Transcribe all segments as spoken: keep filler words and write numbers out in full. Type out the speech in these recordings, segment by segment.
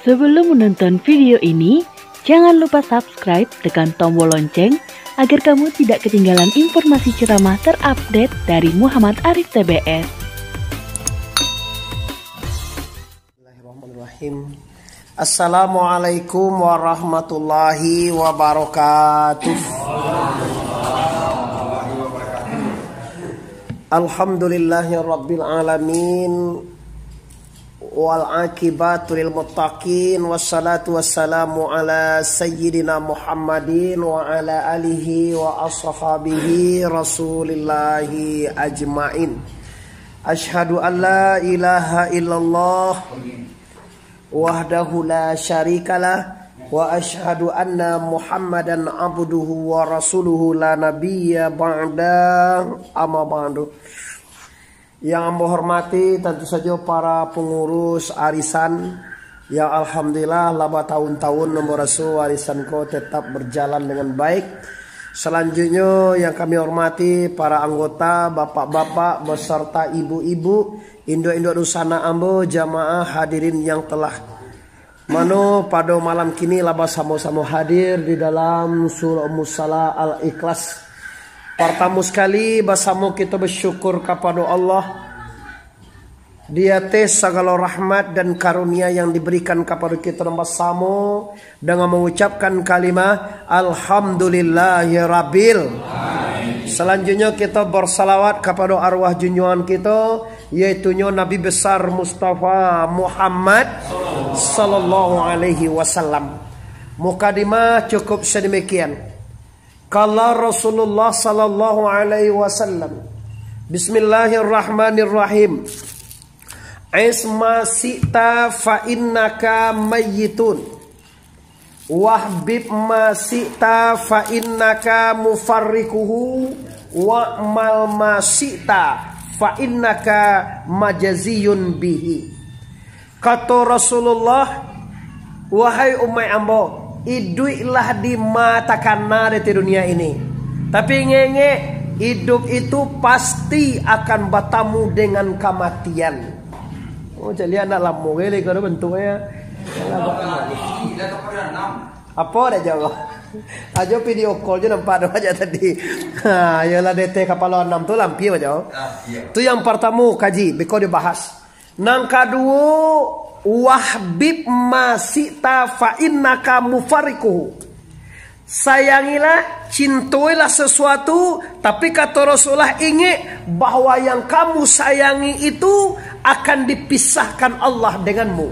Sebelum menonton video ini, jangan lupa subscribe, tekan tombol lonceng, agar kamu tidak ketinggalan informasi ceramah terupdate dari Muhammad Arif T B S. Bismillahirrahmanirrahim. Assalamualaikum warahmatullahi wabarakatuh. Alhamdulillahirabbil alamin. Wal aqibatu lil muttaqin, wassalatu wassalamu ala sayyidina Muhammadin wa ala alihi wa ashabihi Rasulillahi ajmain. Asyhadu an la ilaha illallah wahdahu la syarikalah, wa asyhadu anna Muhammadan abduhu wa rasuluhu la nabiyya ba'da, amma ba'du. Yang ambo hormati, tantu sajo para pangurus arisan, yang alhamdulillah lah batahun-tahun ambo raso arisan ko tetap berjalan dengan baik. Salanjutnyo, yang kami hormati para anggota, bapak-bapak, beserta ibu-ibu, induak-induak dunsanak ambo, jamaah hadirin yang telah mano pado malam kini lah basamo-samo hadir di dalam Surau Musala Al-Ikhlas. Partamo sakali, basamo kito basyukur kapado Allah di ateh sagalo rahmat dan karunia yang diberikan kapado kito nan basamo, dengan mangucapkan kalimah Alhamdulillahirabbil. Salanjutnyo, kito bersalawat kapado arwah junjungan kito, yaitunyo Nabi Besar Mustafa Muhammad sallallahu alaihi wasallam. Mukadimah cukup sademikian. Qala Rasulullah sallallahu alaihi wasallam, Bismillahirrahmanirrahim. Ish ma syi'ta fa innaka mayyitun. Wahbib ma syi'ta fa innaka mufarriquhu, wa'mal ma syi'ta fa innaka majziyun bihi. Kato Rasulullah, "Wahai umaik ambo, iduiklah di ma takana di dunia ini. Tapi ingek-ingek, iduik itu pasti akan batamu dengan kamatian." Oh, jadi anak lamo gaya lagi kalau bentuknya. Apo dah jawab? Ajo video call je nampak tu aja tadi. Ha, iyolah D T kapalo anam tu lampir aja. Ah, iya. Tu yang partamo kaji, beko dibahas. Nan kaduo, wahbib ma syi'ta fa innaka mufarriquhu. Sayangilah, cintoilah sesuatu, tapi kato Rasulullah, ingek bahwa yang kamu sayangi itu akan dipisahkan Allah denganmu.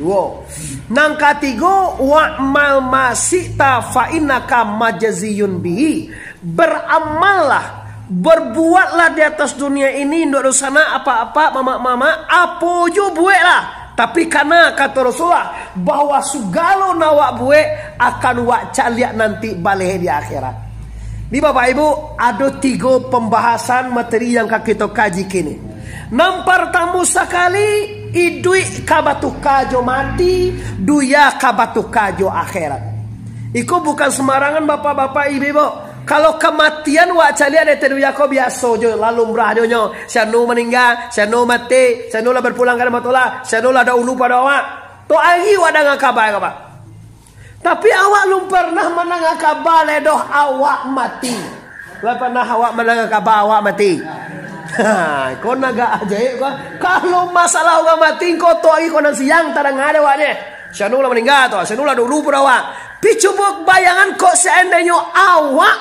Duo. Nan katigo, wa'mal ma syi'ta fa innaka majziyun bihi. Beramallah, berbuatlah di atas dunia ini, induak dunsanak, apak-apak, mamak-mamak, apo jo bueklah. Tapi kana kato Rasulullah, bahwa sagalo nan awak buek akan wak caliak nanti baleh di akhirat. Di Bapak Ibu, ado tigo pambahasan materi yang ka kito kaji kini. Nan partamo sakali, iduik ka batuka jo mati, dunia ka batuka jo akhirat. Iko bukan samarangan, bapak-bapak, ibu-ibu. Kalau kamatian wak caliak di dunia ko biaso jo, lah lumrah jo nyo. Sianu maningga, sianu mati, sianu lah berpulang ka rahmatullah, sianu lah dahulu pado awak. Tu ari wak danga kaba ko, Pak. Tapi awak lum pernah mandanga kaba lai doh awak mati. Lah pernah awak mandanga kaba awak mati? Ha, ko nan agak ajaib ko. Kalau masalah urang mati, ko tu ari ko nan siang tadanga dek awak nyo. Sianu lah maningga tu, sianu lah dulu pado awak. Pi cubo bayangan kok seandainyo awak,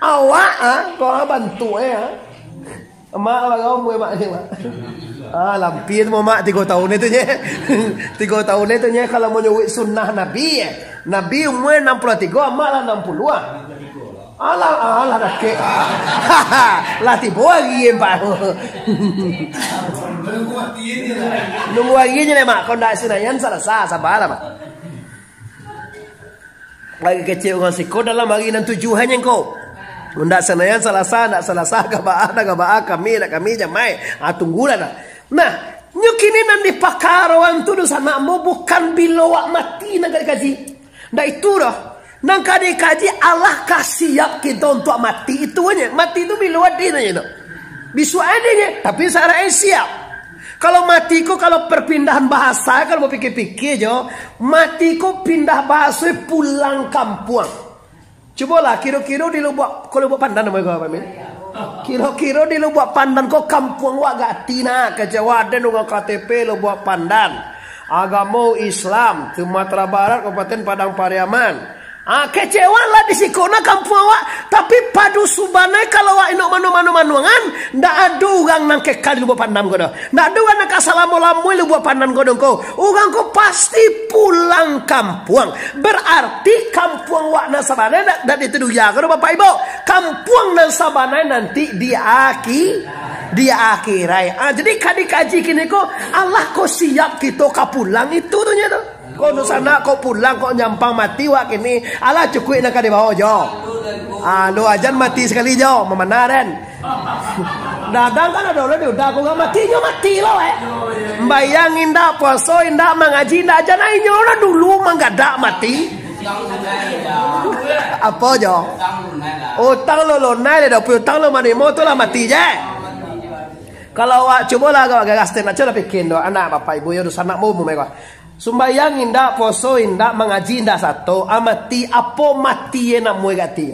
awak, ha, kok bantuak e, ha. Mak lah bagau umua mak ni, mak. Ah, lampir tu mak tigo tahun itu nye. Tigo tahun itu nye kalau manyuruik sunnah Nabi, eh. Nabi umua anam puluah tigo, mak lah anam puluah. Alah, alah dakek. Lah tibo ari empat. Nunggu ari nye, mak. Kau ndak Senayan Salasa, sabarlah, mak. Lagi kecek urang siko dalam ari nan tujuah nyo ko. Ndak Senayan Salasa, ndak Salasa Gabaah, ndak Gabaah Kamih, ndak Kamih Jamaik. Ah, tunggulah dah. Nah, nyo kini nan dipakaroan tu doh sanak ambo bukan bilo wak mati nan ka dikaji. Ndak itu doh. Nan ka dikaji alah ka siap kito untuak mati itu aja. Mati tu bilo ade nyo tu. Bisuak ade nyo, tapi sarak siap. Kalau mati ko, kalau perpindahan bahasa, kalau mau pikir-pikir jo, mati ko pindah bahasa pulang kampuang. Cubolah, kiro-kiro di Lubuak, ko Lubuak Pandan namo ko, Pak Min? Kiro-kiro di Lubuak Pandan ko kampuang wak gati nah, kecek wak den urang K T P Lubuak Pandan. Agamo Islam, Sumatera Barat, Kabupaten Padang Pariaman. Ah, kecek wak lah di siko nah kampuang wak, tapi padu subanai kalau wak inok manu-manu manuangan, ndak ado urang nan kekal di Lubuak Pandan ko doh. Ndak ado urang nan ka salamo-lamo di Lubuak Pandan ko doh ko. Urang ko pasti pulang kampuang. Berarti kampuang wak nan sabanai ndak, ndak di Teduya ko doh, Bapak Ibu. Kampuang nan sabanai nanti di aki-, di akhirat. Ah, jadi ka dikaji kini ko, alah ko siap kito ka pulang itu tu nyo tu. Ko dunsanak, ko pulang, ko nyampang mati wak kini. Alah cukuik nan ka dibawo jo. Ah, lu ajan mati sakali jo, mamana den. Dadang kan ado lo di udah, ko urang mati, nyo mati lo, eh. Mbayang indak, puaso indak, mangaji indak, ajan ai nyo lah dulu manggadak mati. Apo jo? Utang lo lunai, dah dapek utang lo manimo tu lah mati je. Kalau awak cubolah agak gagas, nak cubolah pikin tu, anak bapak ibu yo, dunsanak mu, mu meko. Sumbayang indak, puaso indak, mangaji indak sato, ah, mati, apo mati ye nak muai gati?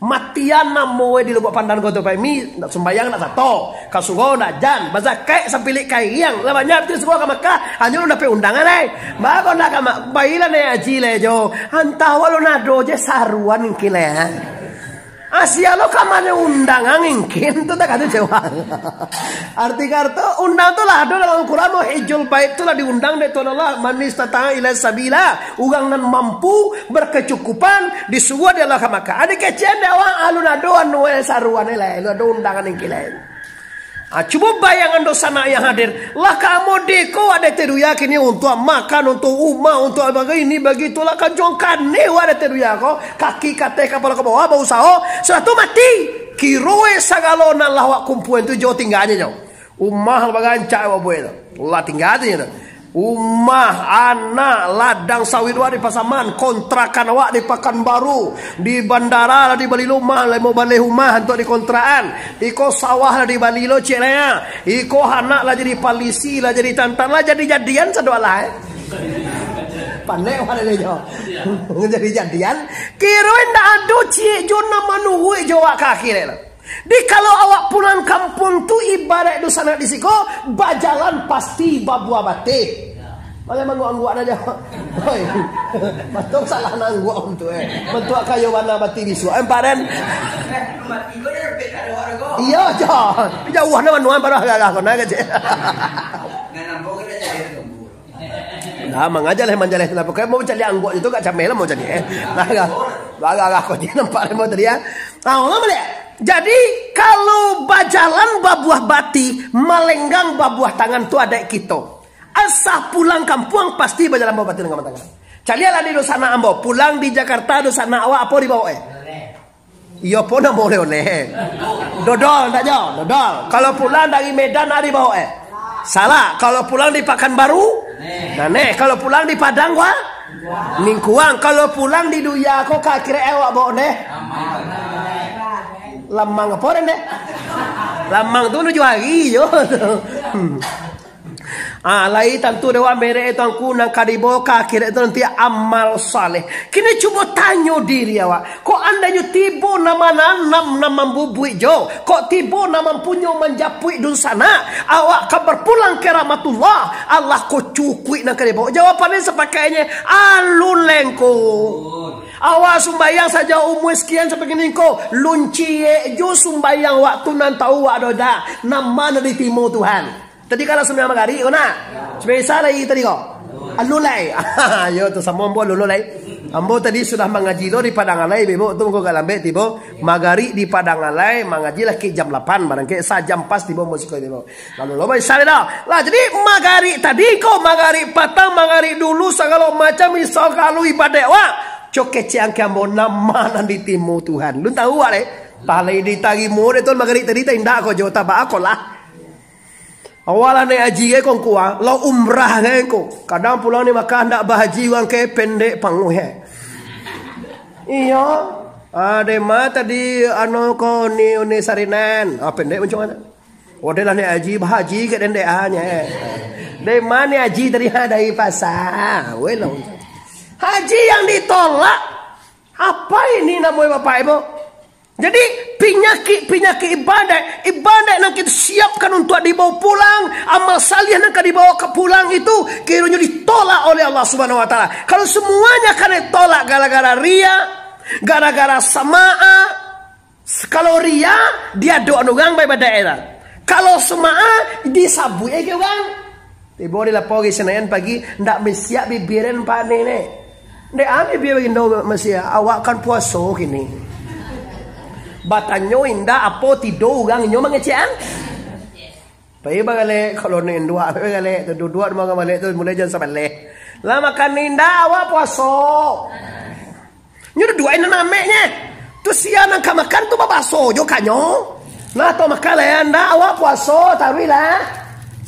Matian nak muai di Lubuak Pandan ko tu, Pak Mi, nak sumbayang nak sato, ka surau nak jan, bazakat sapilik kairiang, lah banyak tu surau ka Makkah, hanyo lu dapek undangan, eh. Bako nak ka Mak-, bailah naik haji lai jo, antah walu nado je saruan mungkin lai, eh. Asia lo ka mano undangan ngingkin tu tak kata jawab. Arti karto undang tu lah ado dalam Quran, mau hijul bait tu lah diundang dek Tuhan Allah, "Man istata'a ilaihi sabila," urang nan mampu, berkecukupan, disuruah dek Allah ka Makkah. Ado kecen dek awak, alun ado anu eh, saruan eh lah, alun ado undangan ngingkin lai. Ah, cubo bayangan dunsanak yang hadir. Lah ka mode ko wak dek Teduya kini untuak makan, untuak umah, untuak bagai ini, bagitulah ka jongkane wak dek Teduya ko. Kaki kateh, kapalo ka bawah, bausaho. Sudah tu mati. Kiroe sagalo nan lah wak kumpuan tu jo tingganyo jo. Umah lah bagancak wak buek tu. Lah tingga tu nyo tu. Umah, anak, ladang sawit wak di Pasaman, kontrakan awak di Pakanbaru, di bandara lah dibali rumah, limo baleh rumah untuak dikontrakan. Iko sawah lah dibali lo ciek lai. Iko anak lah jadi palisi, lah jadi tantara, lah jadi-jadian sadoalah, eh. Pandai wak lai jo. Jadi-jadian. Kiro indak ado ciek jo nan manuruik jo wak ka akhirat tu. Di kalau awak pulang kampuang tu, ibarat dunsanak di siko, bajalan pasti babuah bateh. Malah mangguak-angguak aja. Hoi. Batong salah nangguak tu, eh. Bantuak kayo warna batih bisuak, eh, Pak Den. Iyo, jo. Jauah na manuan parah gagah kau nak kecek. Nah, mangaja lah manjaleh tu lah. Pokoknya mau cari angguak itu gak cameh lah mau cari, eh. Nah, gak. Gagah kau je nampak lah mau tadi, ya. Ah, ulang balik. Jadi, kalau bajalan babuah batih, malenggang babuah tangan tu adaik kito. Asa pulang kampuang, pasti bajalan babuah batih malenggang babuah tangan. Caliak lah di dunsanak ambo, pulang di Jakarta, dunsanak awak apo dibaok, eh? Iyo, apo namo oleh-oleh? Dodol, ndak jo? Dodol. Kalau pulang dari Medan, ado dibaok, eh? Salak. Kalau pulang di Pakanbaru, naneh. Kalau pulang di Padang, wah? Ningkuang. Kalau pulang di Duya ko ka akhirat, eh, awak baok neh? Lamang apo den deh? Lamang tu nuju hari jo. Ah, lai tantu dewa merek itu angku nan ka dibawa ka akhirat itu nanti amal saleh. Kini cubo tanyo diri awak. Kok andainyo tibo nama nan, nan, nan mambubuik jo? Kok tibo nan mampunyo manjapuik dunsanak? Awak ka berpulang ke rahmatullah. Allah ko cukuik nan ka dibawa. Jawabannyo sapakainyo, alun lengko. Awak sumbayang saja umur sekian sampai kini ko, lun ciek jo sumbayang waktu nan tahu wak dodak, nama nan ditimo Tuhan. Tadi kalau sumbayang magari ko nak, sumbayang isya lai tadi ko. Alun lai. Yo tu samo ambo alun lai. Ambo tadi sudah mangaji lo di Padang Alai, bebo tu mangko agak lambek tibo. Magari di Padang Alai, mangaji lah kek jam lapan, barang kek sajam pas tibo ambo siko tibo. Lalu lo baisya dah. Lah, jadi magari tadi ko, magari patang, magari dulu, sagalo macam iso kalu ibadat wak. Cok kecek angke ambo nama nan ditimo Tuhan. Lun tahu wak deh. Tah lai ditarimo deh tu magari tadi, tah indak ko jo, tabaa ko lah. Awak lah naik haji ke ko ngku ah, lah umrah ke ko. Kadang pulang di Makkah ndak bahaji urang ke pendek panguih eh. Iyo. Ah, dema tadi anu ko ni uni sarinan. Ah, pendek mancung anu. Wadah lah ni haji, bahaji ke dendek ah, nye. Dari mana haji tadi? Ha, dari pasar. Weh lah. Haji yang ditolak. Apa ini namanya Bapak Ibu? Jadi, penyakit-penyakit ibadat, ibadat yang kita siapkan untuk dibawa pulang, amal salih yang akan dibawa ke pulang itu, kiranya ditolak oleh Allah Subhanahu Wa Taala. Kalau semuanya akan ditolak gara-gara ria, gara-gara samaah, kalau ria, diadok urang baibadat lah. Kalau samaah, disabuik ke urang. Tibo di lapau di Senayan pagi, ndak misiak bibir den, Pak, ni, ni. Dek ane bibir bagindo masiak, awak kan puaso kini. Batanyo indak apo tido urang inyo mangecekan. Pai bagalek, kalau ni induak, pai bagalek, tu duduak di manggalek tu mulai jam sabaleh. Lah makan indak, awak puaso. Nyo duduak nan ameknyo. Tu sia nan ka makan tu babaso jo kanyo. Nah, tau makan lah ya, ndak awak puaso, taruih lah.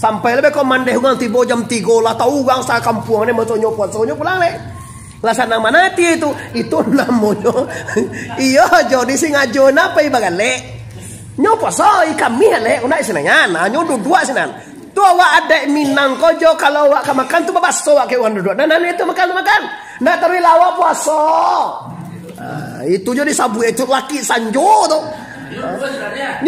Sampai lah beko mandeh urang tibo jam tigo lah, tau urang sakampuang ni masuk nyo puaso, nyo pulang leh. Lah sanang mano ati tu, itu namonyo. Iyo, jo disingajo napa ibagalek. Nyo puaso, i kami alek, undak isinangan, nah, nyo duduak sinan. Tu awak adaik Minang ko jo, kalau awak ka makan tu babaso awak ka urang duduak. Nah, nah, itu makan, tu makan. Ndak taruih lah awak puaso. Ah, itu jo disabuik itu laki sanjo tu.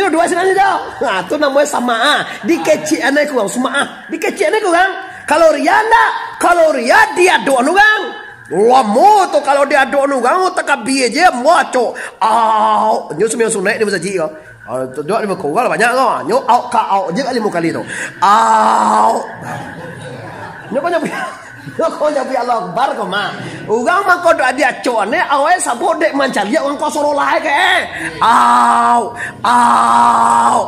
Nyo duduak sinan jo. Nah, tu namonyo samaah. Dikecek ane kurang, samaah. Dikecek ane kurang. Kalau ria ndak? Kalau ria diadok urang. Lamo tu kalau diadok urang, takabia je, muacok. Au. Nyo sumbayang sunaik di masajik ko. Ah, tu doa limo kali lah banyak ko. Nyo auk ka auk je limo kali tu. Auk. Nyo ko nyabuik, nyo ko nyabuik Allahu Akbar ko mah. Urang mangko doa diacok ne, awai sabut dek mancaliak urang ko sorolah ke. Auk. Auk.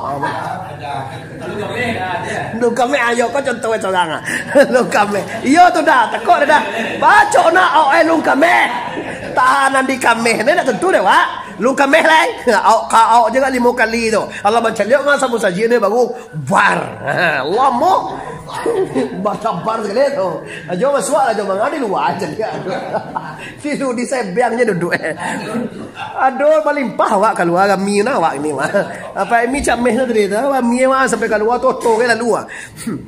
Lungkameh ayo ko contoh sorang ah. Lungkameh. Iyo tu dah, tekok dah. Bacok nak auk eh lungkameh. Tahanan di kameh ne nak tentu deh, Wak. Lungkameh lai. Auk ka auk je limo kali tu. Alah mancaliak urang samo saji ni baru bar. Ha, lamo. Basabar sakali tu. Ajo masuak lah, jo manga di lua caliak. Tidu di sebeang je duduk eh. Aduh, malimpah awak kalua, rami nah awak ni mah. Apa mi cameh tu tadi tu, rami mah sampai kalua, toto ke lalu ah. Hmm.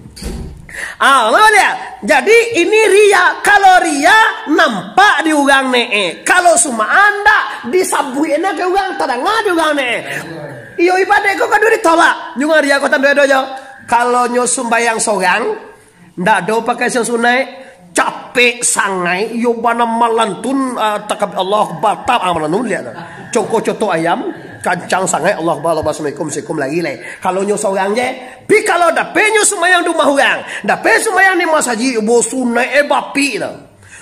Ah, nampak dia? Jadi, ini ria. Kalau ria, nampak di urang ne, eh. Kalau suma'ah ndak, disabuik ne ka urang, tadanga di urang ne, eh. Iyo, ibadat ko kadu ditolak. Nyo ria ko tando ado jo. Kalau nyo sumbayang sorang, ndak ado pakai siang sunaik, capek sangaik, iyo bana malantun, ah, takab-, Allahu Akbar, tap, ah, malantun liak tu. Congko cotok ayam, kancang sangaik, Allahu Akbar, Allahu Akbar, assalamualaikum, assalamualaikum, lagi lai. Kalau nyo sorang je, pi kalau dapek nyo sumbayang di rumah urang, dapek sumbayang di masajik, bo sunaik eh bapik tu.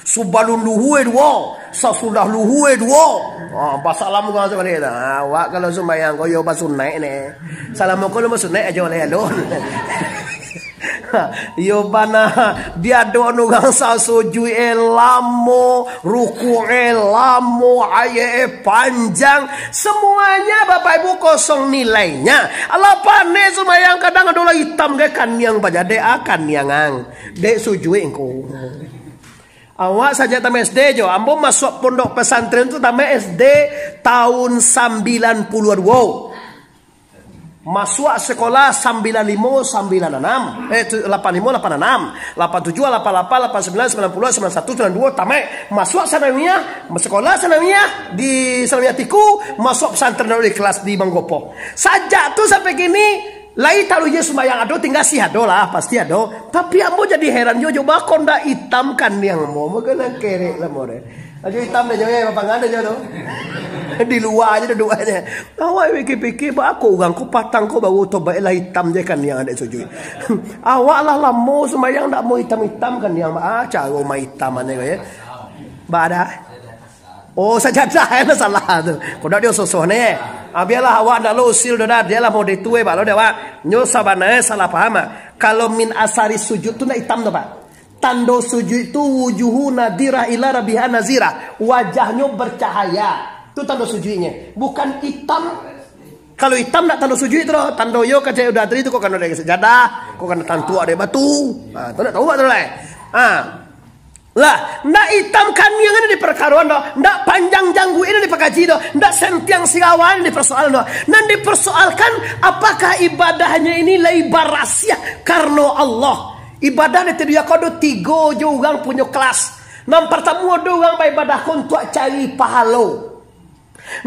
Subalun luhua duo, sasudah luhua duo. Ha, basalam urang sakali tu. Ha, awak kalau sumbayang ko yo basunaik ne. Salam ko lo basunaik ajo lai alun. Iyo bana, diadok urang sasujuik eh lamo, rukuk eh lamo, ayat eh panjang, semuanya Bapak Ibu kosong nilainya. Alah pandai sumbayang kadang ado lah itam ge kaniang bajadek ah kaniang ang. Dek sujuik engko. Awak sajak tamat S D jo, ambo masuak pondok pesantren tu tamat S D tahun sambilan puluah duo. Masuak sekolah sambilan limo, sambilan anam. Eh, tu, lapan limo, lapan anam. Lapan tujuah, lapan lapan, lapan sambilan, sambilan puluah, sambilan satu, sambilan duo, tamat. Masuak sanawiyah, sekolah sanawiyah di Sanawiyah Tiku, masuak pesantren Darul Ikhlas di Manggopoh. Sajak tu sampai kini, lai taruih je sumbayang ado, tingga sih ado lah, pasti ado. Tapi ambo jadi heran jo, jo bako ndak itam kaniang mo, mako nan kerek lah mo deh. Ajo itam deh jo, eh, bapangan deh jo tu. Di lua ajo duduak ajo. Awak pikir-pikir, bako urang ko patang ko baru tobaik lah itam je kaniang dek sujuik. Awak lah lamo sumbayang ndak mo itam-itam kaniang, ba caro maitam ane ko ye. Ba dah. Oh, sajadah eh, salah tu. Kodak dia sosoh ni. Ah, bialah awak ndak lo usil doh dah. Bialah mau ditue bak lo deh awak. Nyo sabana eh salah paham ah. Kalau min asari sujud tu ndak itam tu, Pak. Tando sujud tu wujuhu nadirah ila rabbiha nazirah. Wajahnyo bercahaya. Tu tando sujudnyo. Bukan itam. Kalau itam ndak tando sujud tu doh. Tando yo kacai udah tadi tu kok kena dari sajadah, kok kena tantuak dari batu. Ha, tu ndak tahu tu lah. Ha. Lah, ndak itam kaniang nan diparkaroan doh, ndak panjang jangguik nan dipakaji doh, ndak sentiang sirawa nan diparsoalan doh. Nan diparsoalkan, apakah ibadahnyo ini lai barasiah karano Allah? Ibadah di dunia ko ado tigo jo urang punyo kelas. Nan partamo, ado urang baibadah ko untuak cari pahalo.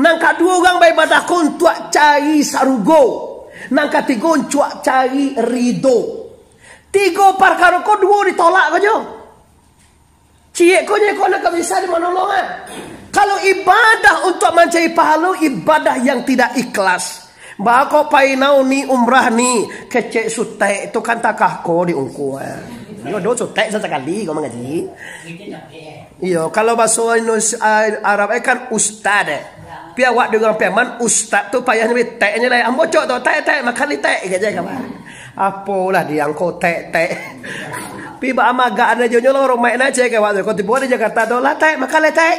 Nan kaduo, urang baibadah ko untuak cari sarugo. Nan katigo, untuak cari ridho. Tigo parkaro ko duo ditolak ko jo. Ciek ko je ko nak ka bisa di manolong, ah. Kalau ibadah untuak mancari pahalo, ibadah yang tidak ikhlas. Bako pai nau ni umrah ni, kecek sutek tu kan takah ko di ungku, ah. Yo, do sutek sasakali ko mangaji. Iyo, kalau baso Indonesia, ah, Arab, eh, kan ustad, eh. Pi awak di urang Piaman, ustad tu payah nyo tek nyo lai. Ambo cok tu, tek, tek, makan li tek, kecek kawan. Apolah di angko tek-tek. Pi ba amagak ane jo nyo lah, romaik na cek kawak tu. Ko tibo di Jakarta tu, lah tek, makan lah tek.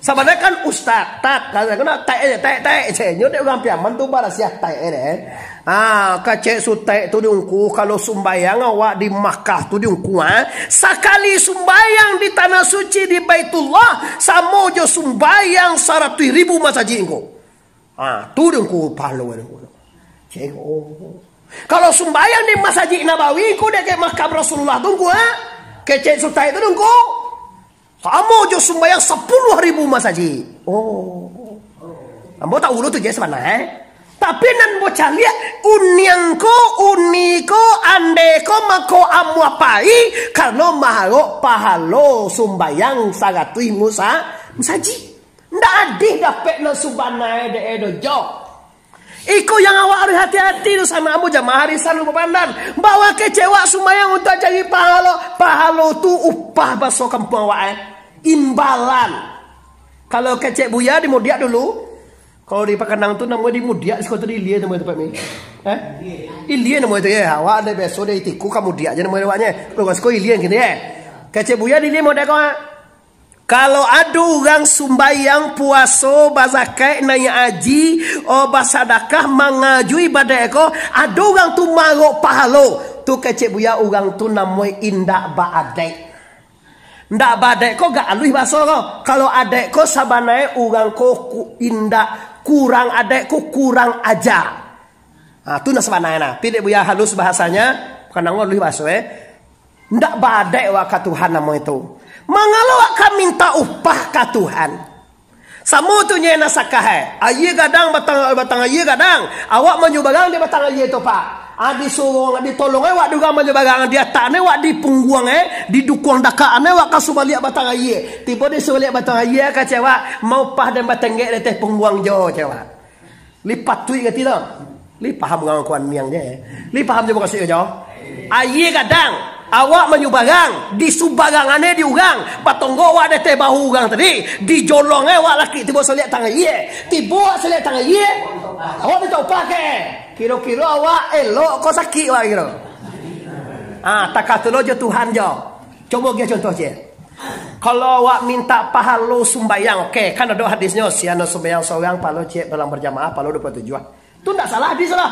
Sabananyo kan ustad, tat, kan kena tek je, tek, tek je. Nyo dek urang Piaman tu barasiah tek je deh. Ah, kecek sutek tu di ungku, kalau sumbayang awak di Makkah tu di ungku, ah. Sakali sumbayang di tanah suci di Baitullah, samo jo sumbayang saratuih ribu masajik ko. Ha, tu deh ngku pahalo deh ngku. Cek, oh. Kalau sumbayang di Masajik Nabawi ngku dek makam Rasulullah tu ngku, ha? Kecek sutai tu deh ngku. Samo jo sumbayang sapuluah ribu masajik. Oh. Ambo tak ulu tu je sabananyo, eh. Tapi nan ambo caliak, uniang ko, uni ko, ande ko, mako amuah pai, karano maharok pahalo sumbayang saratuih musa-, musajik. Ndak adih dapek nan subananyo dek e doh, jo. Iko yang awak harus hati-hati tu, sanak ambo jamaah arisan Lubuak Pandan. Bahwa kecek wak sumbayang untuak cari pahalo, pahalo tu upah baso kampuang awak, eh. Imbalan. Kalau kecek Buya di Mudiak dulu, kalau di Pakanang tu namonyo di Mudiak, siko tu di ilia namonyo tempat ni. Eh? Ilia namonyo tu, ya. Awak ado biaso dari Tiku ka Mudiak je namonyo awaknyo. Kalau siko ilia kini, eh. Kecek Buya di ilia Mudiak ko, ah. Kalau ado urang sumbayang, puaso, bazakat, naiak haji, oh, basadakah, mangaji ibadah ko, ado urang tu marok pahalo, tu kecek Buya urang tu namonyo indak baadaik. Indak baadaik ko gak aluih baso ko. Kalau adaik ko sabananyo urang ko ku-, indak kurang adaik ko kurang aja. Ha, tu nah sabananyo nah. Tapi dek Buya halus bahasanya, kanang aluih baso, eh. Ndak baadaik wak ka Tuhan namo itu. Mangalo wak ka minta upah ka Tuhan? Samo tu nyo nasakah, eh. Aia gadang batang, batang aia gadang. Awak manyubarang di batang aia tu, Pak. Ah, disuruh, ditolong, eh, wak di urang manyubarang, di atak ne wak di pungguang, eh, di dukuang dakak ne wak ka subaliak batang aia. Tibo di subaliak batang aia ka cewak, maupah dan batenggek di ateh pungguang jo cewak. Lipah tuik kati tu. Lipaham urang kuan miang je. Lipaham je mukasuik jo. Aia gadang, awak manyubarang, di subarang ane di urang, batonggok wak deteh bahu urang tadi, di jolong e wak lakik tibo saliak tang aia. Tibo wak saliak tang aia, awak minta upah ke? Kiro-kiro awak elok ko sakik wak kiro. Ah, takah tu lo jo Tuhan jo. Cubo agiah contoh ciek. Kalau awak minta pahalo sumbayang, oke, kan ado hadisnyo, sia nan sumbayang sorang, pahalo ciek, dalam berjamaah, pahalo dua puluh tujuh. Tu ndak salah hadis lah.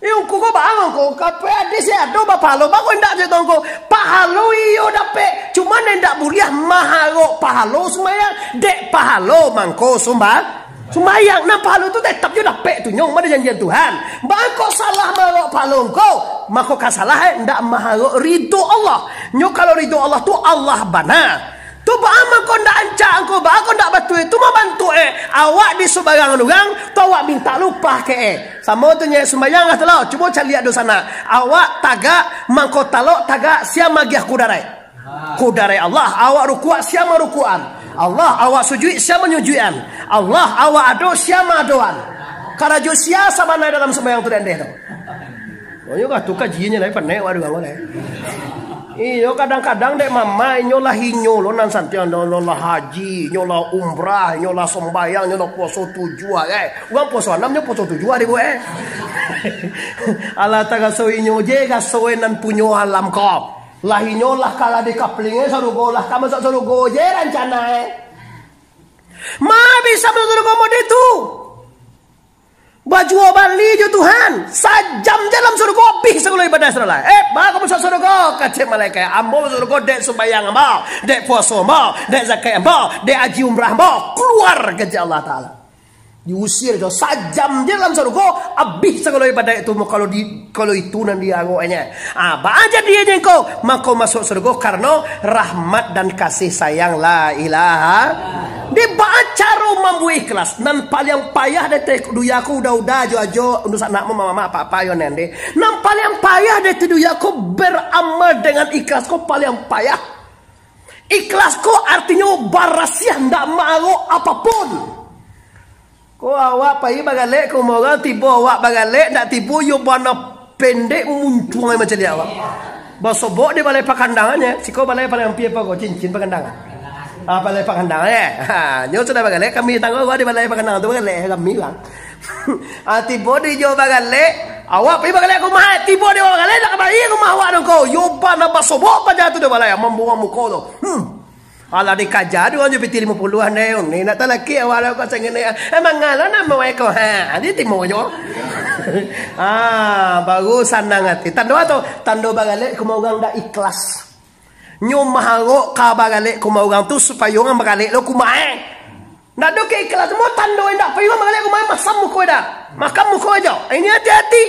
Eh, ungku ko baa ungku, kape hadis e ado bapahalo, bako indak ciek tu ungku. Pahalo iyo dapek, cuman indak buliah maharok pahalo sumbayang, dek pahalo mangko sumba-, Sumbayang, nan pahalo tu tetap jo dapek tu, nyo, mah janjian Tuhan. Bangko salah maharok pahalo ngko, mako ka salah, eh, ndak maharok ridho Allah. Nyo kalau ridho Allah tu Allah bana. Tu baa mangko ndak rancak ngko, baa ko ndak batua, tu mah bantuak, eh. Awak di subarang urang, tu awak minta upah ke, eh. Samo tu nyo sumbayang lah tu lah, cubo caliak dosa nak. Awak tagak, mangko talok tagak, sia magiah kudarai. Kudarai Allah, awak rukuak, sia marukuakan. Allah, awak sujuik, sia manyujuikan. Allah, awak ado, sia maadoan. Karajo sia sabananyo dalam sumbayang tu dek ndeh tu. Oh, iyo kah tu kajiannyo lai, panek wak dek urang lai. Iyo, kadang-kadang dek mama, inyo lah inyo lo nan santiang, lo, lo lah haji, inyo lah umrah, inyo lah sumbayang, inyo lah puaso tujuah, eh. Urang puaso anam, inyo puaso tujuah dek buek, eh. Alah, taraso inyo je raso nan punyo alam ko. Lah inyo lah kalah di kapling, eh, sarugo, lah ka masuak sarugo je rancana, eh. Ma bisa masuak sarugo mode tu? Bajua bali jo Tuhan, sajam je dalam sarugo abih sagalo ibadah sadolah. Eh, baa ka masuak sarugo, kecek malaikat. Ambo masuak sarugo dek sumbayang ambo, dek puaso ambo, dek zakat ambo, dek haji umrah ambo. Kaluar, kecek Allah Taala. Diusir jo, sajam je dalam sarugo, abih sagalo ibadah itu, kalau di, kalau itu nan dianggoknyo. Ah, baa jadinyo ko, mako masuak sarugo karano rahmat dan kasih sayang. La ilaha. Dek baa caro mambuek ikhlas, nan paliang payah dek dunia ko, uda-uda, ajo-ajo, unduak sanak, mamak, apak-apak, yo nan deh. Nan paliang payah dek dunia ko beramal dengan ikhlas ko paliang payah. Ikhlas ko artinyo barasiah, ndak maarok apapun. Ko awak pai bagalek ka rumah urang, tibo awak bagalek, ndak tibo yo bana pendek muncuang ai macam dia awak. Basobok di balai pakandangannyo, siko balai paling ampia apo ko, cincin pakandangan. Ah, balai pakandang, eh. Ha, nyo sudah bagalek, kami tangga awak di balai pakandang tu bagalek, kami urang. Ah, tibo di jo bagalek, awak pai bagalek ka rumah, tibo di awak bagalek, ndak ka pai ka rumah awak tu ko. Yo bana basobok paja tu di balai, mambuang muko tu. Hmm. Alah dikaja tu, anjo pitih limo puluahan deh, ni nak talaki awak dah kau sangin ni. Emang ngalo namo eko? Ha, dia timo jo. Ah, baru sanang hati. Tando apo tu? Tando bagalek ka rumah urang ndak ikhlas. Nyo maarok ka bagalek ka rumah urang tu supayo urang bagalek lo ka rumah, eh. Ndak ado keikhlas, mo tando indak payo bagalek ka rumah, masam muko dah. Makam muko ajo. Ini hati-hati.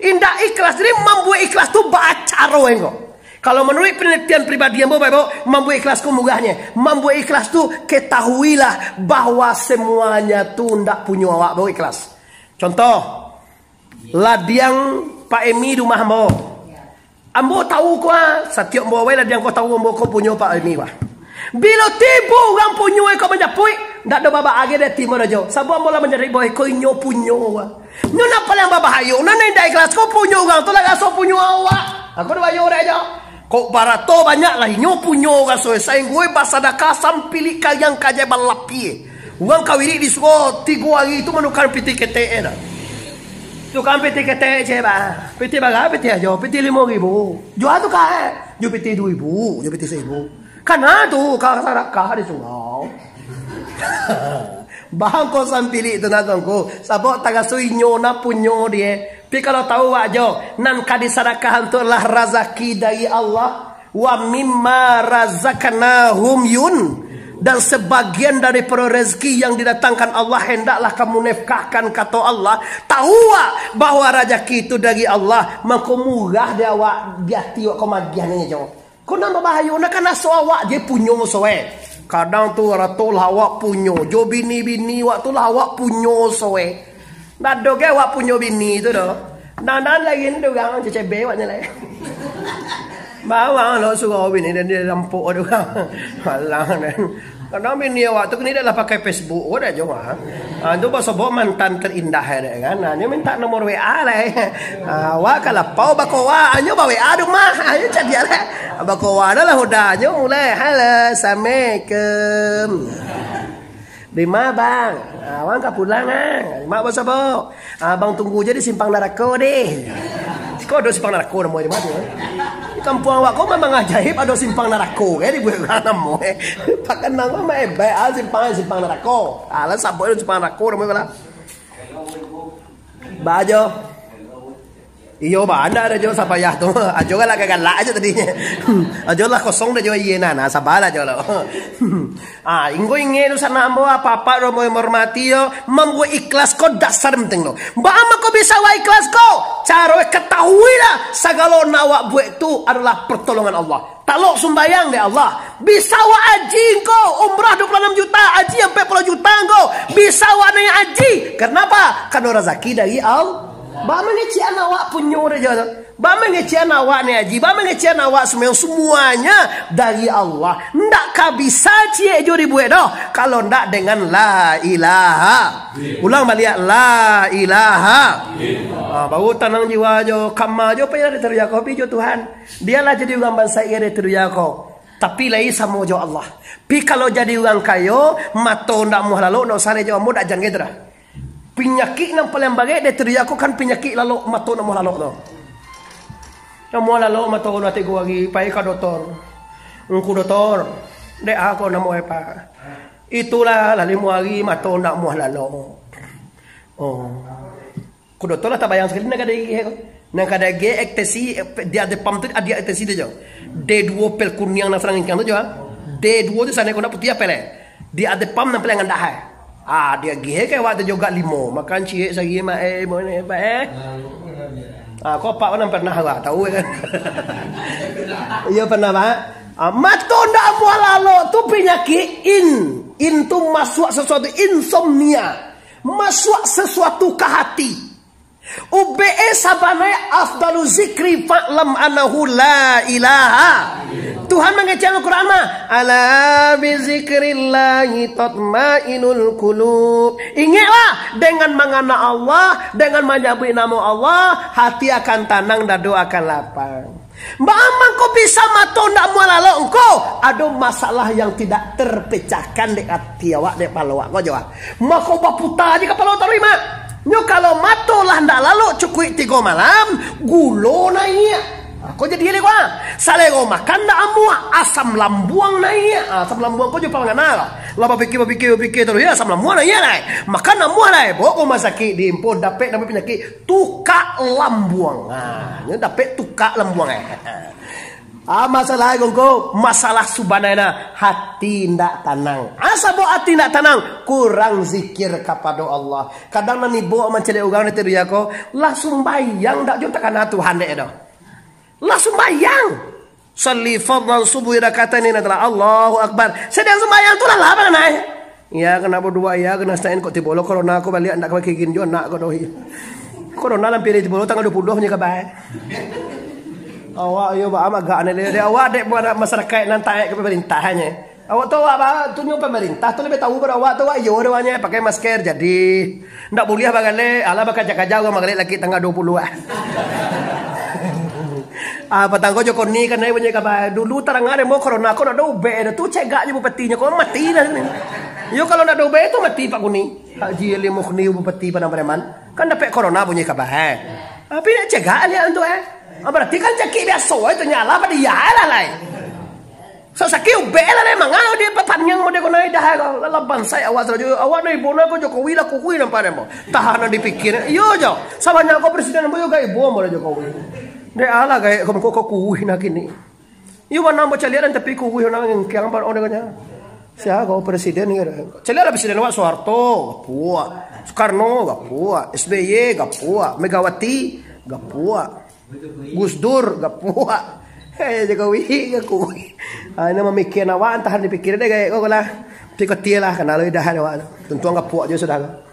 Indak ikhlas. Jadi mambuek ikhlas tu baa caro engko. Kalau manuruik penelitian pribadi ambo, Bapak, mambuek ikhlas ko mudahnyo. Mambuek ikhlas tu, ketahuilah bahwa semuanya tu ndak punyo awak, baru ikhlas. Contoh, ladiang Pak Emi di rumah ambo. Ambo tahu ko, ah, satiok ambo awai ladiang ko tahu ambo ko punyo Pak Emi, wah. Bilo tibo urang punyo iko manjapuik, ndak ado babaa gai dek timo rajo. Sabab ambo lah manjadi bawah iko inyo punyo, wah. Nyo nan paliang babahayo, nan indak ikhlas ko punyo urang tu lah raso punyo awak. Aku ado bahayo dek jo. Kok barato banyak lah inyo punyo raso, sainggo basadakah sampilik kariang kajai balapie. Urang ka wirik di surau tigo hari tu manukaran pitih ketek e dah. Tukaran pitih ketek cek bah. Pitih bara pitih ajo, pitih limo ribu. Jua tuka e. Jo pitih duo ribu, jo pitih saribu. Kana tu ka sadakah di surau. Bangko sampilik tu nah tongko. Sabab taraso inyo nah punyo die. Pi kalau tahu wak jo, nan ka disadakahan tu lah razaki dari Allah. Wa mimma razaqnahum yun, dan sebagian daripada rezeki yang didatangkan Allah hendaklah kamu nafkahkan, kato Allah. Tahu awak bahwa razaki itu dari Allah, mangko murah di awak, di ati awak ko magiah nyo jo. Ko nan babahayo, nak kan aso awak je punyo soe. Kadang tu arato lah awak punyo, jo bini-bini awak tu lah awak punyo soe. Ndak ado ge awak punyo bini tu doh. Nan-nan lagi ni doh urang cecebe awak nyo lai. Bawang lo surau bini dan dia rampok doh urang. Alah, nan. Kadang bini awak tu kini dah lah pakai Facebook, oh, dah jauh, ah. Ah, tu basobok mantan terindah, ya, kan? Ah, nyo minta nomor W A lah, eh. Ah, awak ka lapau bakoa, anyo ba W A doh mah, anyo cadiak lah. Bakoa dah lah udah, anyo mulai, "Halo, assalamualaikum." "Di ma, Bang?" "Ah, Bang ka pulang, ah." "Mak basobok?" "Ah, Bang tunggu je di simpang narako deh." Siko ado simpang narako namo di ma tu, eh? Kampuang awak ko memang ajaib, ado simpang narako, eh, dibuek urang namo, eh. Pakan namo mah hebat, ah, simpang, simpang narako. Alah, sabut simpang narako namo lah. Ba ajo. Iyo, bana dah jo sapayah tu. Ajo galak-galak ajo tadi. Ajo lah kosong dah jo iye nah, nah, sabalah jo lo. Ah, inggo ingek tu sanak ambo, apak-apak ambo yang menghormati yo, mambuek ikhlas ko dasar penting tu. Baa mako bisa awak ikhlas ko? Caro ketahuilah, sagalo nan awak buek tu adalah pertolongan Allah. Talok sumbayang dek Allah. Bisa awak haji ko, umrah dua puluh enam juta, haji ampek puluah juta ko. Bisa awak naiak haji. Kenapa? Karena razaki dari Allah. Baa mangecekan awak punyo dek jo tu. Baa mangecekan awak naiak haji, baa mangecekan awak sumbayang, semuanya dari Allah. Ndak ka bisa ciek jo dibuek doh, kalau ndak dengan la ilaha. Ulang baliak, la ilaha. Ah, baru tanang jiwa jo, kama jo payah dek tariak kopi jo Tuhan. Bialah jadi urang bansaik dek tariak ko. Tapi lai samo jo Allah. Pi kalau jadi urang kayo, mato ndak muah lalok, ndak usah dek jo ambo, ndak jan gitu dah. Pinyakik nan paliang barek dek tariak ko kan pinyakik lalok, mato ndak muah lalok tu. Ndak muah lalok mato lah tigo hari, pai ka dotor. "Ngku dotor, dek a ko namo e, Pak?" "Itulah, lah limo hari mato ndak muah lalok." Oh. Ku dotor lah tabayang sakali nak gadai ko. Nan ka diagiah ekstasi, eh, diazepam tu, diazepam tu jo. D dua pil kuniang nan sadang ingkang tu jo, ah. D dua tu sanak ko nak putiah pil, eh. Diazepam nan paliang andah, eh. Ah, diagiah ka awak tu jo gak limo. Makan ciek sagi mak, eh, mo ni, Pak, eh. Ah, ko Pak nan pernah awak tahu, kan? Iyo, pernah, Pak. Ah, mato ndak amuah lalok tu panyakik in. In tu masuak sasuatu, insomnia. Masuak sasuatu ka hati. Ubek e sabanai afdalu zikri fa'lam annahu la ilaha. Tuhan mangecek Al-Quran mah, "Ala bizikrillahi tatmainul qulub." Ingeklah, dengan mangana Allah, dengan manyabuik namo Allah, hati akan tanang, dado akan lapang. Baa mangko bisa mato ndak amuah lalok ngko? Ado masalah yang tidak terpecahkan dek ati awak, dek palo awak ko jo, ah. Mako baputa je kapalo taruih, Mak. Nyo kalau mato lah ndak lalok cukuik tigo malam, gulo naiak. Ah, ko jadi dek ko, ah. Salero makan ndak amuah, asam lambuang naiak. Ah, asam lambuang ko jo pangana lah. Lah bapikia, bapikia, bapikia taruih, ya, asam lambuang naiak lai. Makan amuah lai, baok ka rumah sakik, diimpo, dapek namo panyakik. Tukak lambuang. Ha, nyo dapek tukak lambuang, eh. Ah, masalah ko ngko, masalah subanai nah, hati ndak tanang. Asa buek hati ndak tanang, kurang zikir kapado Allah. Kadang nan ibo mancaliak urang di dunia ko, lah sumbayang ndak jo takana Tuhan dek doh. Lah sumbayang. Sali fardhan subuh rakaat ini adalah Allahu Akbar. Sadang sumbayang tu lah, lah, bana, eh. Ya, kena berdoa, ya, kena stain, kok tibo lo corona ko baliak, ndak ka bakigin jo anak ko doh. Corona lampir tibo lo tanggal dua puluh nyo kabar. Awak yo ba agak ni, dek awak dek buat masyarakat nan taat ka pemerintah nyo. Awak tu awak ba, tu nyo pemerintah tu lebih tahu pado awak tu, awak iyo doanyo pakai masker jadi. Ndak buliah bagalek, alah bakaja-kaja urang bagalek lagi tanggal dua puluh ah. Ah, patang ko jo koni kan, eh, bunyi kabar. Dulu tarang ado mo corona ko ndak ado ubek dah. Tu cegak je bupatinyo ko mati dah ni. Yo kalau ndak ado ubek tu mati Pak Kuni. Haji Ali Mukhni bupati Padang Pariaman. Kan dapek corona bunyi kabar, eh. Tapi nak cegak liak tu, eh. Ah, berarti kan cakik biaso, eh, tu nyalah pada iya lah, lai. Sasakik ubek lah, lai, mangau dia papaniang model ko naiak dah, ko. Lah, lah bansai awak sarajo. Awak naiak ibo na ko Jokowi lah, kukuih nampak dia, mo. Tahan lah dipikir. Iyo jo. Sabanyak ko presiden, mo, yo gai ibo, mo, Jokowi. Dek alah gai ko, ko, ko kukuih nak kini. Iyo, bana ambo caliak dan tapi kukuih urang ngengkeng, apa orang katanya. Sia ko presiden ni, kan? Caliaklah presiden awak Soeharto, gapuak. Soekarno, gapuak. S B Y, gapuak. Megawati, gapuak. Gus Dur, gapuak. Eh, Jokowi, gapuak. Ah, ini mamikian awak, entah dipikiran deh, kayak kau lah. Pikir lah, kenal lidah awak. Tuntuang gapuak je sudah.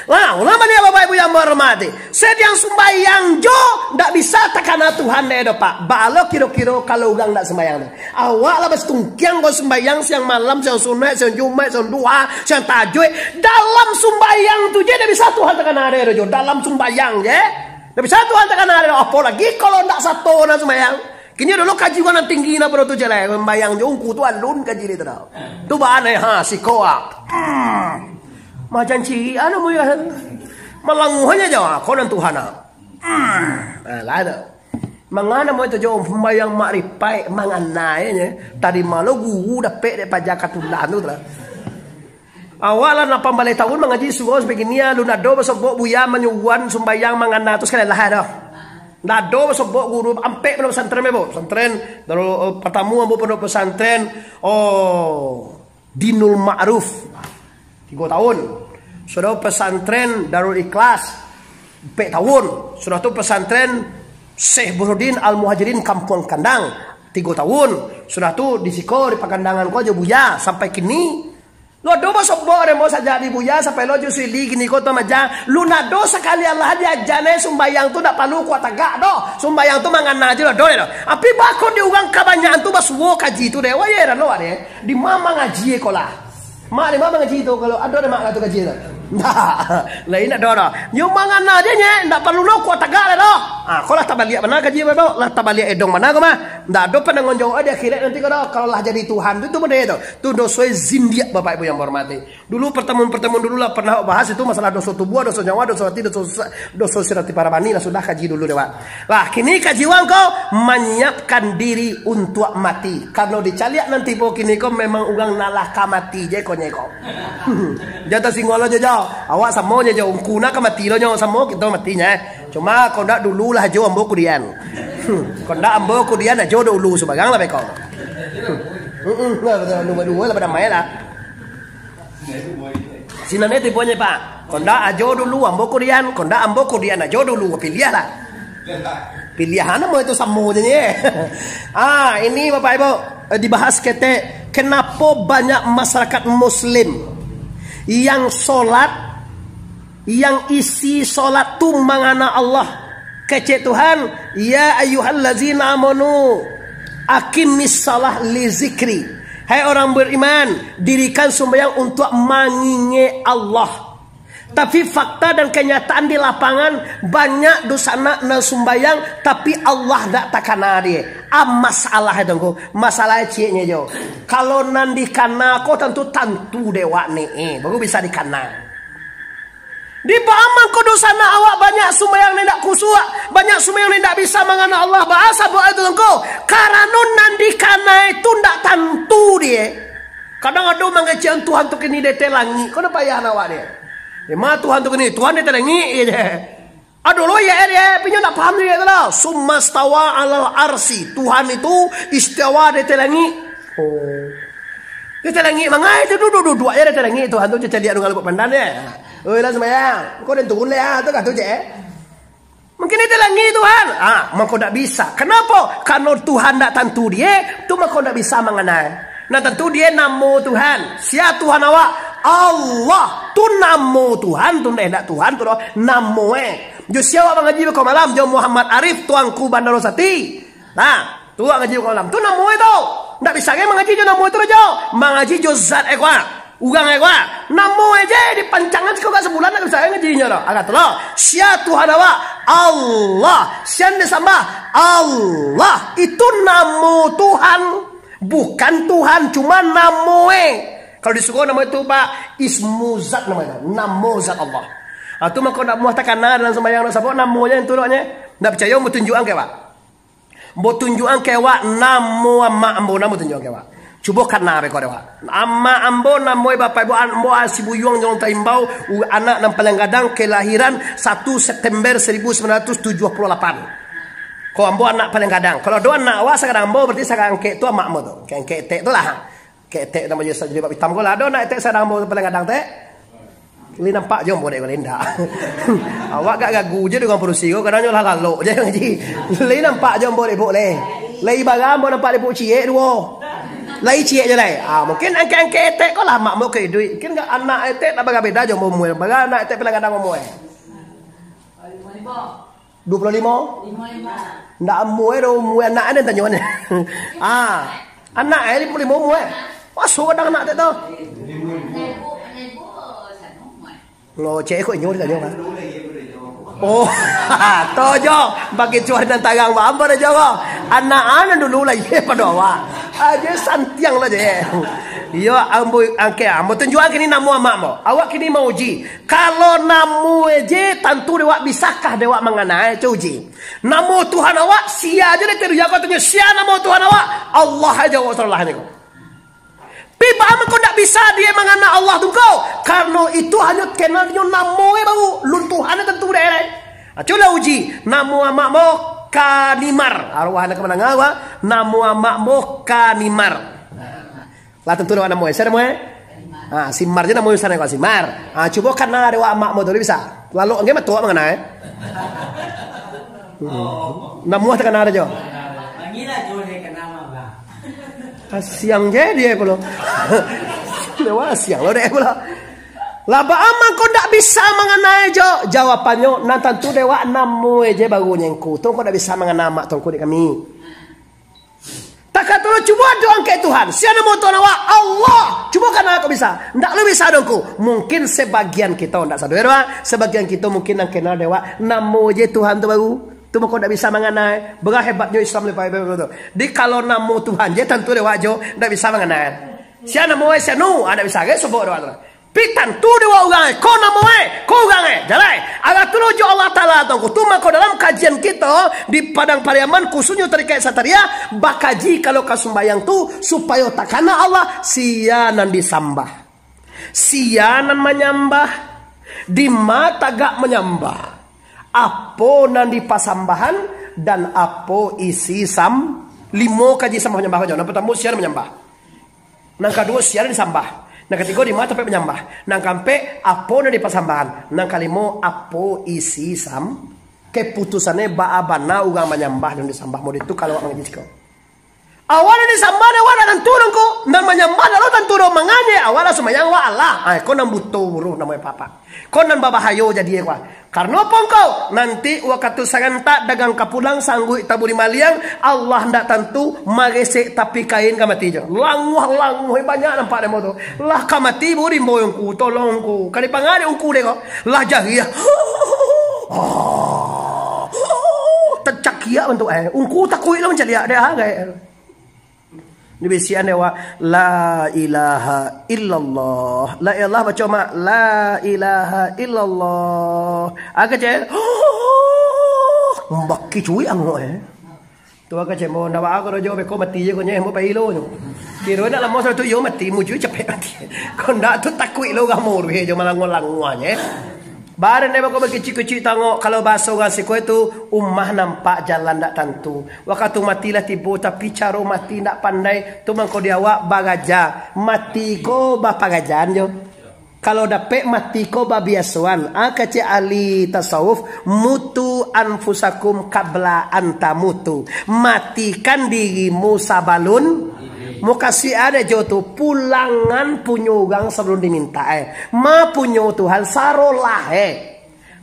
Lah, ulama ni, Bapak Ibu yang berhormati. Sediang sumbayang jo, ndak bisa takana Tuhan deh doh, Pak. Baa lo kiro-kiro kalau urang ndak sumbayang tu. Awak lah basitungkiang ko sumbayang siang malam, siang sunat, siang Jumaik, siang duha, siang tahajud. Dalam sumbayang tu je ndak bisa Tuhan takana deh doh jo. Dalam sumbayang je. Ndak bisa Tuhan takana deh doh. Apolagi kalau ndak sato nan sumbayang. Kini dulu kaji urang nan tinggi nan pado tu jaleh, sumbayang jo ungku tu alun kaji dia tu dah. Tu bana, ha, siko, ah. Hmm. Macam ciek, anu, mu, ya. Malanguh aja jo, ah, ko nan Tuhan, ah. Hmm. Ah, lah tu. Mangana mo itu jo sumbayang makrifat, mangana, ya, ya. Tadi malam guru dapek dek paja katulah tu lah. Awak lah lapan baleh tahun mangaji surau sampai kini, alun ado basobok buya manyuruan sumbayang mangana tu sakali lah ado. Ndak ado basobok guru, ampek pondok pesantren, Ibu. Pesantren, Darul, eh, partamo ambo pondok pesantren, oh, Dinul Ma'ruf, tigo tahun. Sudah pesantren Darul Ikhlas, ampek tahun. Sudah tu pesantren Syekh Burhanuddin Al-Muhajirin Kampuang Kandang, tigo tahun. Sudah tu di siko, di Pakandangan ko jo buya, sampai kini. Lo ado basobok deh, mo, sajak di buya sampai lo jo sili kini ko tu maja. Lo ndak ado sakali alah diaja ne sumbayang tu ndak paralu kuat tagak doh. Sumbayang tu mangana je lo ado deh doh. Tapi bako di urang kabanyakan tu basuo kaji tu deh. Wah, ye, dah lo deh. Di ma mangaji ko lah. Mak, di ma mangaji tu kalau ado deh mak tu kaji tu. Nah, lain ndak ado doh. Yo mangana je nye, ndak paralu lo kuat tagak deh doh. Ah, ko lah tabaliak bana kaji ko doh. Lah tabaliak edong bana ko mah. Ndak ado panangguang jawab di akhirat nanti ko doh. Kalau lah jadi Tuhan tu, tu bana tu. Tu doso zindiak, Bapak Ibu yang berhormati. Dulu pertemuan-pertemuan dulu lah pernah bahas itu masalah doso tubuah, doso nyawa, doso hati, doso sa-, doso sirati parabani lah sudah kaji dulu deh, Pak. Lah, kini kaji wang ko menyiapkan diri untuk mati. Kalau dicaliak nanti po kini ko memang urang nalah ka mati je ko nye ko. Jatuh singgol aja jo. Awak samo je jo. Ungku nak ka mati lo nyo samo kito mati nye. Cuma kok ndak dulu lah jo ambo kudian. Kok ndak ambo kudian ajo dulu subarang lah beko. Heeh, lah, lah, lah, lah, lah, lah. Sinan itu ibuanyo, Pak. Kok ndak ajo dulu ambo kudian, kok ndak ambo kudian ajo dulu, piliahlah. Pilihan nama itu samonyo ni. Ah, ini Bapak Ibu, eh, dibahas ketek, kenapa banyak masyarakat muslim yang solat, yang isi solat tu mangana Allah. Kecek Tuhan, "Ya ayyuhallazina amanu, aqimis salah li zikri." Hai orang beriman, dirikan sumbayang untuk mangingek Allah. Tapi fakta dan kenyataan di lapangan, banyak dunsanak nan sumbayang, tapi Allah dak takana dia. Ah, masalah itu ko, masalah cieknyo jo. Kalau nan dikana ko tantu, tantu dek wak ni, eh, baru bisa dikana. Di baa mangko dunsanak awak banyak sumbayang nan indak kusuak, banyak sumbayang nan indak bisa mangana Allah, baa sabab itu ko? Karano nan dikana itu ndak tantu dia. Kadang ado mangecek Tuhan tu kini di ateh langik, ko ndak payah nak awak dia. Emang Tuhan tu kini, Tuhan di ateh langik je. Ado lo ya, ya, pinyo ndak paham dia tu lah. Summa stawa alal arsi. Tuhan itu istiwa di ateh langik. Oh. Di ateh langik, mangai tu duduk-duduk aja di ateh langik Tuhan tu, caliak dengan lubuk pandan ya. Oi lah sumbayang. Kau den turun lah ya, tu kah tu cek eh. Mungkin itu langik Tuhan. Ah, mako ndak bisa. Kenapa? Karena Tuhan ndak tantu dia, tu mako ndak bisa mangana. Nah, tantu dia namo Tuhan. Sia Tuhan awak? Allah. Tu namo Tuhan, tu ndak Tuhan tu doh. Namo eh. Jo sia awak mangaji beko malam, jo Muhammad Arif, tuangku Bandaro Sati. Nah, tu awak ngaji beko malam. Tu namo eh tu. Ndak bisa kan mangaji jo namo eh tu doh, jo. Mangaji jo zat eh kuah. Urang eh, wah, namo eh je dipancangan siko ka sabulan, ndak bisa eh ngajinyo doh. Agak tu lo. Sia Tuhan awak? Allah. Sia nan disambah? Allah. Itu namo Tuhan. Bukan Tuhan, cuma namo eh. Kalau di surau namo itu, Pak, ismu zat namo itu. Namo zat Allah. Ah, tu mako ndak muah takana dalam sumbayang, ndak sabab namo je tu doh nye. Ndak picayo, mau tunjukan ke, Pak? Ambo tunjuakan ka awak namo amak ambo, namo tunjuakan ka awak. Cubo kana beko dek awak. Amak ambo namo e Bapak Ibu, ambo Asi Buyuang Jolong Taimbau, u-, anak nan paling gadang, kelahiran satu September seribu sembilan ratus tujuh puluh lapan. Ko ambo anak paling gadang. Kalau ado anak awak sagadang ambo, berarti sagadang angkek tu amak ambo tu. Angkek-angkek etek tu lah. Ketek namo Yesus jadi bak itam ko lah. Ado nak etek sadang ambo paling gadang tek? Lai nampak jo ambo dek ko, lai indak. Awak gak gagu je dengan padusi ko, kadang nyo lah lalok je ngaji. Lai nampak jo ambo dek buk lai. Lai bara ambo nampak dek buk ciek duo. Lai ciek je lai. Ah, mungkin angkek-angkek etek ko lah mak ambo ka iduik. Mungkin gak anak etek tak bara beda jo ambo umua. Bara anak etek paling gadang umua. Duo puluah limo? Ndak amuah doh umua anak den tanyo. Ah, anak eh limo puluah limo umua eh. Maso gadang anak tek tu. Lo cek ko inyo ditanyo kan. Oh, tu jo. Bagi cuah dan tarang ba ambo dah jawab. Anak anak dulu lah ye pado awak. Aja santiang lah je. Iyo, ambo angke ambo tunjuakan kini namo amak ambo. Awak kini mauji. Kalau namo e je, tantu dek wak bisakah dek wak mangana e, cuji. Namo Tuhan awak, sia je dek teruya katonyo, sia namo Tuhan awak? Allah aja awak salah ni ko. Pi baa mangko ndak bisa dia mangana Allah tu ko? Karno itu hanyo kenal nyo namo e baru, lun Tuhan e tantu dek e. Cubolah uji, namo amak mo Kanimar. Arwah nak manangah, namo amak mo Kanimar. Lah tantu dek wak namo e. Sia namo e? Ha, Simar je namo e, Simar. Ha, cubo kana dek wak amak mo tu, bisa. Lalu angge matuak mangana e. Hmm. Namo takana dek jo. Asiang je dia pulo. Dewa asiang lo dek pulo. Lah baa mangko ndak bisa mangana e jo? Jawabannyo, nan tantu dek wak namo e je baru nyengku. Tu ko ndak bisa mangana amak tongku dek kami. Takah tu lo cubo doa angkek Tuhan. Sia namo Tuhan awak? Allah. Cubo kana ko bisa. Ndak lo bisa dongku. Mungkin sebagian kito, ndak sadonyo doa, sebagian kito mungkin nan kenal dek wak namo je Tuhan tu baru. Tu mako ndak bisa mangana e. Bara hebatnyo Islam lepai tu. Di kalau namo Tuhan je tantu dek wak jo ndak bisa mangana e. Sia namo e sia nu, ah, ndak bisa ge sobok doa tu. Pi tantu dek wak urang e, ko namo e, ko urang e, jalai. Alah tu lo jo Allah Taala tu, tu mako dalam kajian kito di Padang Pariaman, khususnyo Tarikaik Sataria, bakaji kalau ka sumbayang tu, supayo takana Allah, sia nan disambah. Sia nan manyambah, di ma tagak manyambah. apo nan dipasambahan, dan apo isi sam-, limo kaji sambah manyambah ko. Nan partamo, sia nan manyambah. Nan kaduo, sia nan disambah. Nan katigo, di ma tampek manyambah. Nan kaampek, apo nan dipasambahan. Nan kalimo, apo isi sam-, keputusannyo baa bana urang manyambah dan disambah. Model tu kalau awak mangaji siko. Awak nan disambah, awak ndak tantu doh ko. Nan manyambah ndak lo tantu doh, mangko awak lah sumbayang, "Wah, Allah." Ah, ko nan buto buruh namonyo, Bapak. Ko nan babahayo jadi, ko. Karano apo ngko? Nanti wakatu sagantak dagang ka pulang, sangguik taburi maliang, Allah ndak tantu, maresek tapi kain ka mati jo. Languah-languah banyak nampak demo tu. Lah ka mati, buri mbo ungku, tolong ungku. Ka dipangan ungku dek ko. Lah jariah. Tacakiak bantuak, eh. Ungku takuik lah mancaliak dek, ah, kayak. Dibisiakan dek awak, "La ilaha illallah." La ilaha baco mak, "La ilaha illallah." Agak cek, baki cuik angok, eh. Tu agak cek, "Mo, ndak baa ko doh jo, beko mati je ko nyeh, mo pai lo nyo." Kiro ndak lamo sudah tu, yo mati, mujui capek mati. Ko ndak tu takuik lo urang muruih jo malanguah-languahnyo, eh. Badan dek bako bakicik-kicik tangok, kalau bahaso urang siko tu, umah nampak jalan ndak tantu. Wakatu mati lah tibo, tapi caro mati ndak pandai, tu mangko di awak baraja. Mati ko baparajaan jo. Kalau dapek mati ko babiasoan, ah, kecek ahli tasawuf, "Mutu anfusakum qabla an tamutu." Matikan dirimu sabalun, mukasuik ado jo tu, pulangan punyo urang sabalun dimintak, eh. Ma punyo Tuhan sarolah, eh.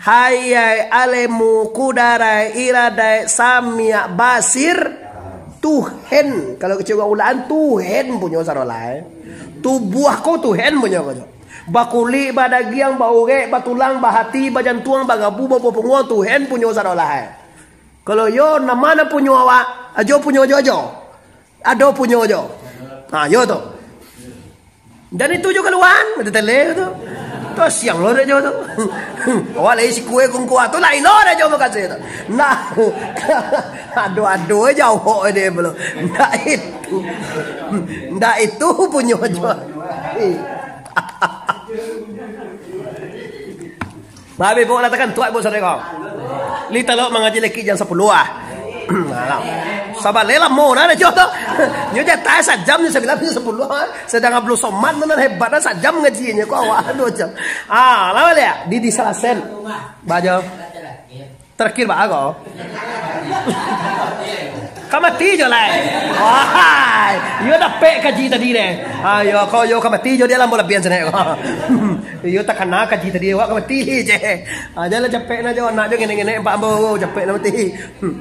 Hayai, alemu, kudarai, iradai, samiak, basir, Tuhan. Kalau kecek urang ulaan, Tuhan punyo sarolah, eh. Tubuah ko Tuhan punyo ko. Bakulik, badagiang, baurek, batulang, bahati, bajantuang, bagabu, babuah pungguang, Tuhan punyo sarolah, eh. Kalau yo, nan ma nan punyo awak, ajo punyo jo ajo. Ado punyo jo. Ha, yo tu. Jan itu jo kaluan, ado tele tu. Tu siang lo dek jo tu. Awak lai sikue kungkua tu, lai lo dek jo makasih tu. Nah. Ado-ado je awak dek belum. Ndak itu. Ndak itu punyo jo. Babi buk lah takan tuak buk sadai ko. Li talok mangaji leki jam sapuluah ah. Alah. Sabaleh lamo nah, jo tu. Nyo jatah sajam, nyo sambilan, nyo sapuluah ah. Sadang Abdul Somad nan hebat nah, sajam ngajinyo ko awak duo jam. Ah, lama liak di, di Salasen. Bajo. Terakhir baa ko. Ka mati jo lai. Wahai, iyo dapek kaji tadi deh. Ayo, ko yo ka mati jo, dia lambo labian sanak ko. Iyo takana kaji tadi, awak ka mati je. Ah, janlah capek nah jo, anak jo ngenek-ngenek, empat ambo, capek nah mati. Hmm.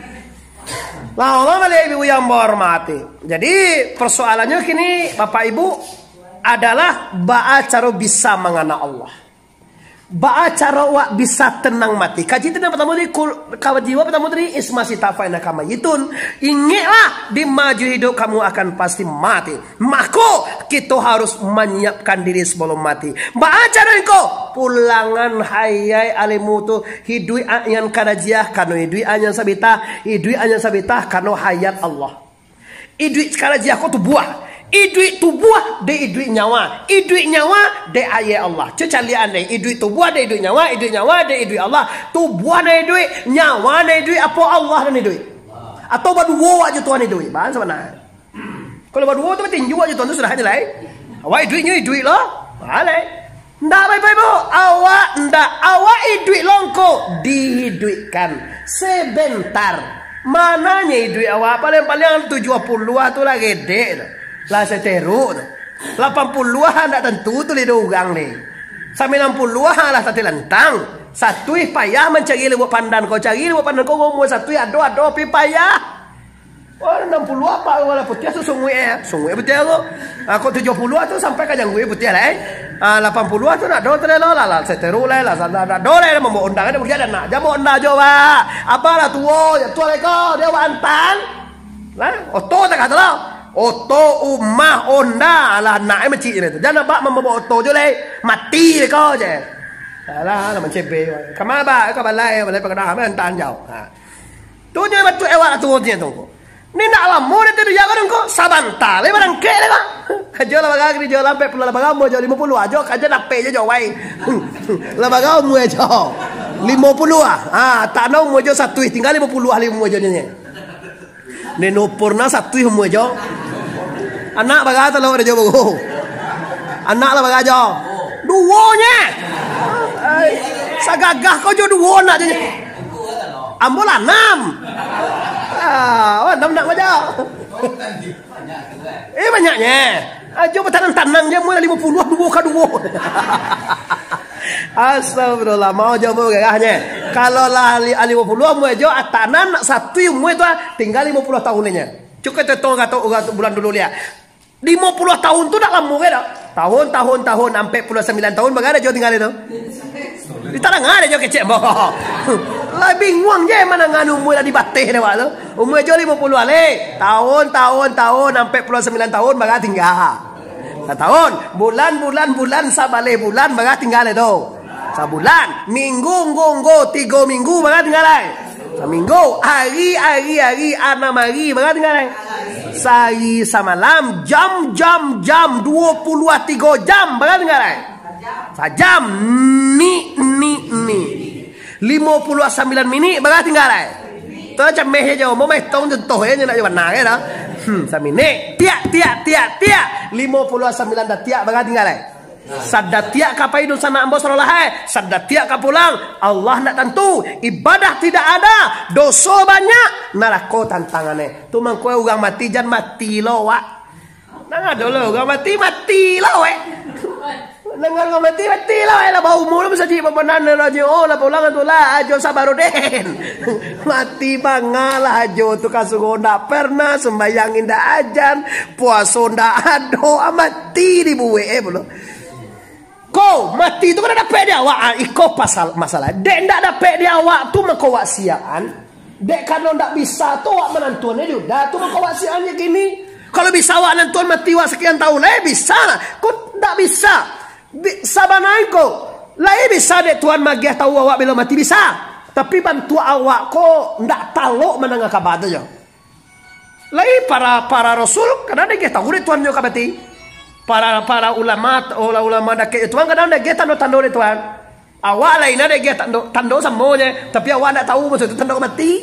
Lah, Allah balik ibu yang hormati. Jadi, persoalannya kini, Bapak Ibu, adalah baa caro bisa mangana Allah. Baa caro awak bisa tenang mati? Kaji tu nan partamo tadi, kul-, kaji awak partamo tadi, "Isma sita fa innaka mayyitun." Ingeklah, di ma jo hiduik kamu akan pasti mati. Mako, kito harus manyiapkan diri sabalum mati. Baa caro iko? Pulangan hayai alemu tu, hiduik anyan karajiah, kano hiduik anyan sabita, hiduik anyan sabita, kano hayat Allah. Iduik sakarajiah ko tubuah. Iduik tubuah dek iduik nyawa. Iduik nyawa dek ayah Allah. Cucalian deh. Iduik tubuah dek iduik nyawa. Iduik nyawa dek iduik Allah. Tubuah nan iduik, nyawa nan iduik, apo Allah nan iduik? Atau baduo ajo Tuhan iduik? Baa sabana. Kalau baduo tu batinju ajo Tuhan tu sudah ajo lai. Awak iduik nyo iduik lo. Baa lai. Ndak, Bapak Ibu, awak ndak, awak iduik lo ngko diiduikkan sebentar. Mananyo iduik awak, paling-paling tujuah puluah tu lah gedek tu. Lah seteruk tu. Lapan puluah ndak tantu tu lido urang ni. Sambilan puluah lah tatilantang. Satuih payah mancari lubuak pandan ko, cari lubuak pandan ko, umua satuih ado, ado, tapi payah. Oh, anam puluah apak urang lah putiah tu sunguik, eh. Sunguik putiah tu. Ah, kok tujuah puluah tu sampai ka jangguik putiah lah, eh. Ah, lapan puluah tu ndak ado tu lah, lah, lah, seteru lah, lah, lah, ndak ado lah, mambaok onda, kan, buliah ado anak. Jan baok onda jo, Pak. Abah lah tuo, yo, tuo lah ko, dia awak antaan. Lah, oto tak kata lah. Oto, umah, onda, lah, anak, eh, macik je tu. Jan abah mambaok oto jo lah, mati lah ko je. Alah, lah mancebe. Kama, Pak, ka balai, balai pagadang, antaan jauah. Ha. Tu nyo batuak awak tu, tu, tu. Ni ndak lamo dah tu, ya, kan, ko sabanta lai barangkek lai, Pak. Ajo lah bagak ni, jo lampek puluah lah bagak, jo limo puluah ajo, kajo dapek je, jo, wai. Lah bagak umua ajo. Limo puluah ah. Ha, tak ado umua jo satuih, tingga limo puluah lai umua jo nyo. Neno purna satuih umua jo. Anak bara tu lah jo baru. Anak lah bara jo. Duo nyo. Ai, sagagah ko jo duo anak jo nyo. Ambo lah anam. Ah, oh, anam nak baja. Eh, banyaknyo. Ajo batanang-tanang je, mulai limo puluah, duo ka duo. Astagfirullah, mau jo umua garahnyo. Kalau lah ali-, limo puluah umua jo, atanan nak satu umua tu, ah, tingga limo puluah tahun nyo. Cukup tu, tu, tu, tu bulan dulu lihat. Limo puluah tahun tu dak lamo ke dak? Tahun, tahun, tahun, ampek puluah sambilan tahun, bagana jo tingga tu. Di tadanga ado jo kecek ambo. Lah binguang je manangan umua lah dibateh dek awak tu. Umua jo limo puluah alai. Tahun, tahun, tahun, ampek puluah sambilan tahun, bara tingga. Satahun, bulan, bulan, bulan, sabaleh bulan, bara tingga tu. Sabulan, minggu, nggo, nggo, tigo minggu, bara tingga lai. Saminggu, ari, ari, ari, anam ari, bara tingga lai. Sahari samalam, jam, jam, jam, duo puluah tigo jam, bara tingga lai. Sajam, ni, ni, ni. Limo puluah sambilan minik, bara tingga lai. Tu macam meh je, mau maitong contoh je, nak je bana ke dah. Hmm, saminik. Tiak, tiak, tiak, tiak. Limo puluah sambilan datiak, bara tingga lai. Sadatiak ka pai dunsanak ambo sarolah, eh. Sadatiak ka pulang. Allah ndak tantu. Ibadah tidak ada. Doso banyak. Narako tantangan, eh. Tu mangko urang mati, jan mati lo, wak. Nang ado lo, urang mati, mati lo, eh. Nang urang mati, mati lo, eh. Lah baumua lo, sajik babanan lo, ajo, oh, lah pulang tu lah, ajo sabaroden. Mati banga lah, ajo tu ka surau ndak pernah, sumbayang indak ajan, puaso ndak ado, ah, mati dibuek, eh, pulo. Ko, mati tu kan dapek di awak, ah, iko pasal, masalah. Dek ndak dapek di awak tu, mangko wak siakan. Dek karano ndak bisa tu awak manantuan juo, dah tu mangko wak siakan kini. Kalau bisa awak nantuan mati wak sakian tahun, eh, bisa. Ko ndak bisa. Bi-, sabana ko, lai bisa dek Tuhan magiah tahu awak bilo mati, bisa. Tapi bantuak awak ko ndak talok mandanga kaba tu jo. Lai para, para rasul, kadang diagiah tahu dek Tuhan nyo ka mati. Para, para ulama, ula-, ulama dakek jo Tuhan, kadang diagiah tando-tando dek Tuhan. Awak lai nan diagiah tando, tando samo je, tapi awak ndak tahu maksud tu tando ka mati.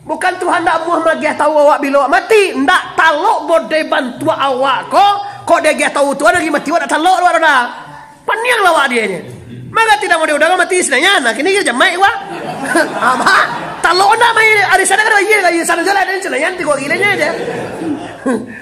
Bukan Tuhan ndak amuah magiah tahu awak bilo awak mati, ndak talok bodeh bantuak awak ko, kok diagiah tahu Tuhan lagi mati awak ndak talok awak dah. Paniang lah awak dianyo. Mangati ndak mau diundang mati Senayan. Nah, kini kiro jamaik wak. Apa? Talok ndak main ari Senayan kan, iyo, iyo, Senayan jalan, Senayan tigo hari lai je.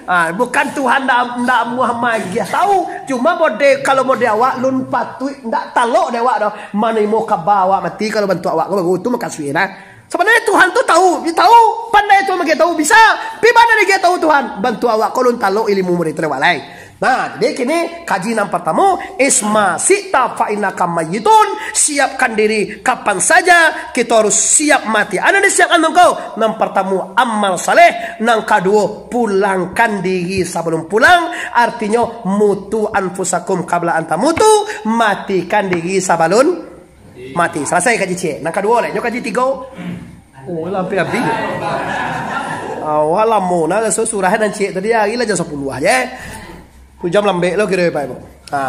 Ah, bukan Tuhan ndak, ndak amuah magiah tahu. Cuma mode, kalau mode awak, lun patuik ndak talok dek awak doh. Manimo kaba awak mati, kalau bantuak awak ko baru tu makasuik nah. Sabananyo Tuhan tu tahu, dia tahu, pandai Tuhan magiah tahu, bisa. Pi bana diagiah tahu Tuhan, bantuak awak ko lun talok ilimu mode tu dek awak lai. Nah, jadi kini kaji nan partamo, "Isma syi'ta fa innaka mayyitun," siapkan diri kapan saja, kito harus siap mati. Ado disiapkan mangko, nan partamo amal saleh, nan kaduo pulangkan diri sabalum pulang, artinyo mutu anfusakum qabla an tamutu, matikan diri sabalun mati. Salasai kaji ciek. Nan kaduo lai, nyo kaji tigo. Oh, lah ampia abih. Awak lamo nah, raso surah nan ciek tadi ari lah jam sapuluah je. Tu jam lambek lo kiro, Bapak Ibu. Ha,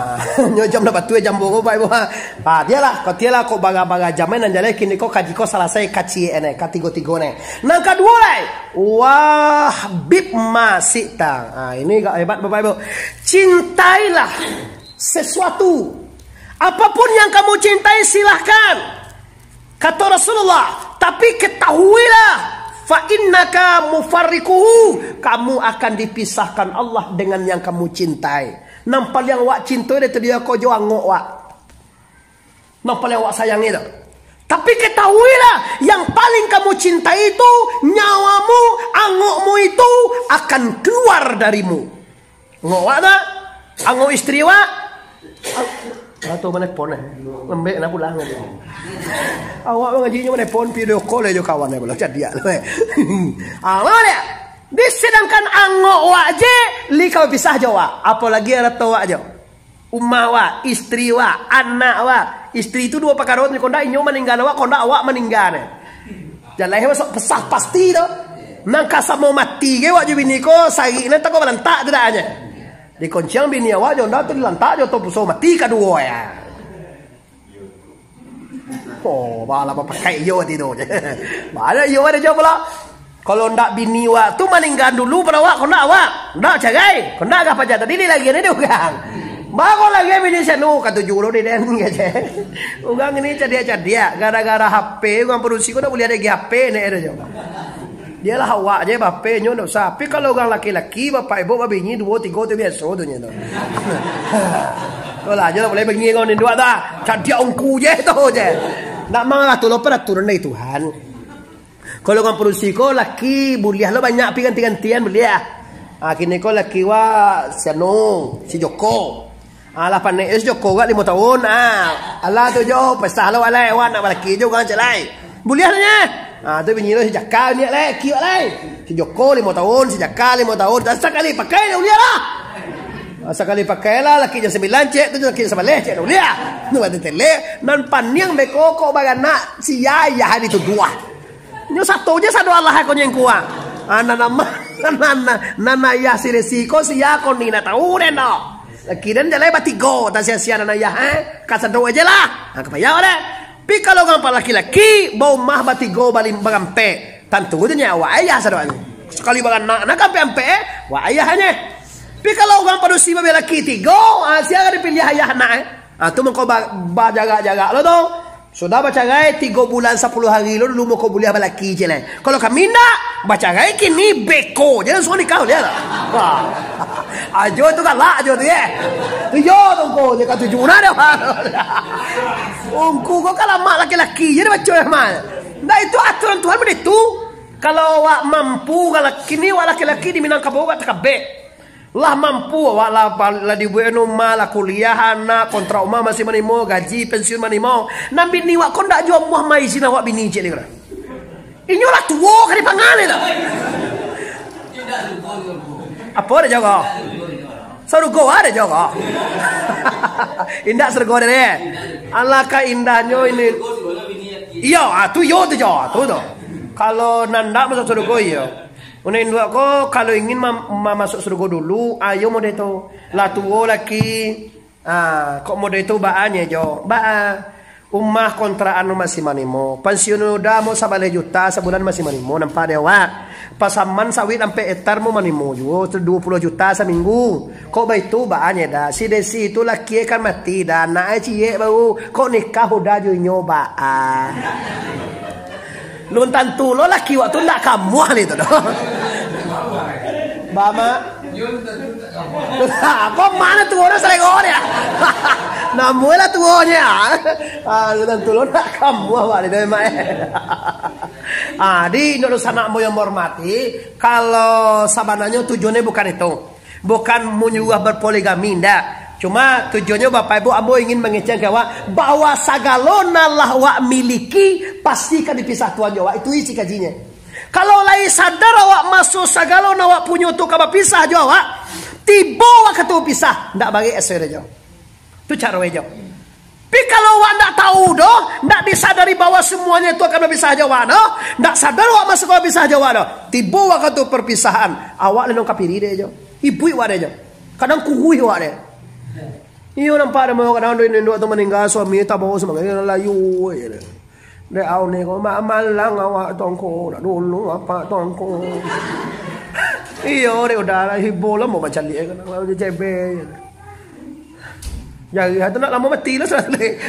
nyo jam lah batua jam baru, Bapak Ibu. Ha, ha, tialah, ko tialah ko bara-bara jam nan jaleh kini ko kaji ko salasai ka ciek ne, ka tigo-tigo ne. Nan kaduo lai, wahbib ma syi'ta. Ha, ini agak hebat Bapak Ibu. Cintailah sesuatu. Apapun yang kamu cintai, silahkan. Kato Rasulullah, "Tapi ketahuilah, fa innaka mufarriquhu, kamu akan dipisahkan Allah dengan yang kamu cintai." Nan paliang awak cintai dari tadi ko jo angok awak. Nan paliang awak sayangi tu. Tapi ketahuilah, yang paling kamu cintai itu, nyawamu, angokmu itu akan keluar darimu. Angok awak tu, angok isteri awak. Ah, tu manepon eh. Lembek nak pulang. Awak mangaji nyo manepon, video call jo kawan eh, belum cadiak tu eh. Ah, mano dia? Disadangkan angok awak je, lai ka bapisah jo awak. Apolagi arato awak jo. Umah awak, isteri awak, anak awak. Isteri tu duo pakaro, kok ndak inyo maninggaan awak, kok ndak awak maninggaan eh. Jaleh masuk pesah pasti tu. Nan ka samo mati ge awak jo bini ko, sarik nan tako balantak tu dak anye. Dikonciang bini awak jo ndak tu dilantak jo to puso mati kaduo ya. Oh, balah bapakai iyo ati tu. Banyak iyo ado jo pulo. Kalau ndak bini wak tu maningga dulu pado wak, kok ndak wak, ndak carai, kok ndak agak paja tadi lagi ni urang. Baru lagi bini sanu katuju lo di den kece. Urang ni cadiak-cadiak, gara-gara H P, urang padusi ko ndak buliah ado lagi H P ni ado jo. Dialah awak je ba-H P nyo ndak usah. Tapi kalau urang laki-laki, bapak ibu babini duo tigo tu biaso tu nyo tu. Tu lah, nyo lah mulai bangih kau ni duo tu. Cadiak ungku je tu je. Ndak marah tu lo peraturan dari Tuhan. Kalau urang padusi ko laki buliah lo banyak pi ganti-gantian buliah. Ha, kini ko laki wak si anu, si Joko. Alah panek si Joko gak limo tahun. Ah, alah tu jo, pesah lo alai awak nak balaki jo urang cek lai. Buliah nyo. Ah, tu bini lo si Jaka niat lai, kiok lai. Si Joko limo tahun, si Jaka limo tahun. Dah sakali pakai dah buliah lah. Ah, sakali pakai lah, laki jam sambilan cek tu, laki jam sabaleh cek dah buliah. Tu ati telek, nan paniang beko kok baranak, si ayah dituduah. Nyo sato je sado alah ko nyengkua. Ah, nan nama, nan, nan, nan ayah si Resi ko sia ko ni nak tahu den doh. Laki den jalai batigo, tak sia-sia nan ayah, eh. Ka sado aja lah. Ha, ka payah deh. Pi kalau urang pa laki-laki, baumah batigo, balim-, barampek. Tantu tu nyo awak ayah sado ni. Sakali baranak, nak ka ampek-ampek, eh. Awak ayah nyo. Pi kalau urang padusi babia laki tigo, ha, sia ka dipiliah ayah anak, eh. Ha, tu mangko ba-, bajarak-jarak lo tu. Sudah bacarai tigo bulan sapuluah hari lo dulu mangko buliah balaki je lai. Kalau kami ndak, bacarai kini beko je langsuang nikah buliah lah. Wah. Ajo tu galak ajo tu ye. Tu yo tu ungku je katuju nah dah. Ungku ko kan lamak laki-laki je dibaco mah. Ndak itu aturan Tuhan baitu. Kalau awak mampu, kalau kini awak laki-laki di Minangkabau awak takabek. Lah mampu awak lah, lah dibuek rumah, lah kuliah anak, kontrak rumah masih manimo, gaji pensiun manimo. Nan bini wak ko ndak juo amuah maizin awak bini ciek ni ko. Inyo lah tuo ka dipangan itu. Apo ado jo ko? Sarugo ado jo ko? Indak sarugo ado deh. Alangkah indahnyo ini. Iyo, ah, tu iyo tu jo, tu tu. Kalau nan ndak masuk sarugo iyo. Unek induak ko, kalau ingin ma-, ma-, masuk sarugo dulu, ayo mode tu. Lah tuo laki. Ah, kok mode tu baa nye jo. Baa. Umah kontrakan masih manimo. Pensiun udah mau sabaleh juta sabulan masih manimo. Nampak dek awak. Pasaman sawit ampek hektar mau manimo juo. Duo puluah juta saminggu. Kok baitu baa nye dah. Si Desi tu laki kan mati dah. Anak ciek baru. Kok nikah udah jo inyo baa. Lun tantu lo laki wak tu ndak kamuah ni tu doh. Bama. Kok mano tuo dah selego dia? Namualah tuonyo. Ah, lun tantu lo ndak kamuah wak ni tu memang. Ah, di indak lo sanak mo yang menghormati, kalau sabananyo tujuannyo bukan itu. Bukan manyuruah berpoligami, indak. Cuma tujuannyo Bapak Ibu, ambo ingin mangecek ka awak bahwa sagalo nan lah awak miliki pasti ka dipisah Tuhan jo awak. Itu isi kajinyo. Kalau lai sadar awak maso sagalo nan awak punyo tu ka bapisah jo awak, tibo wakatu bapisah, ndak barek asa jo. Tu caro e jo. Tapi kalau awak ndak tahu doh, ndak disadari bahwa semuanya itu akan berpisah jo awak doh, ndak sadar awak masuak ka berpisah jo awak doh, tibo wakatu perpisahan, awak lendong ka piri dek jo. Ibuik awak dek jo. Kadang kuruih awak dek. Iyo nampak dek, kadang dek induak tu maningga, suami tabawa semangat layu je dek. Dek au ni ko, ma-, malang awak tongko, dak dulu apa tongko. Iyo dek, udah lah, hibur lah mau bacaliak kan, awak cebek je. Jari tu nak lamo mati lah seratus.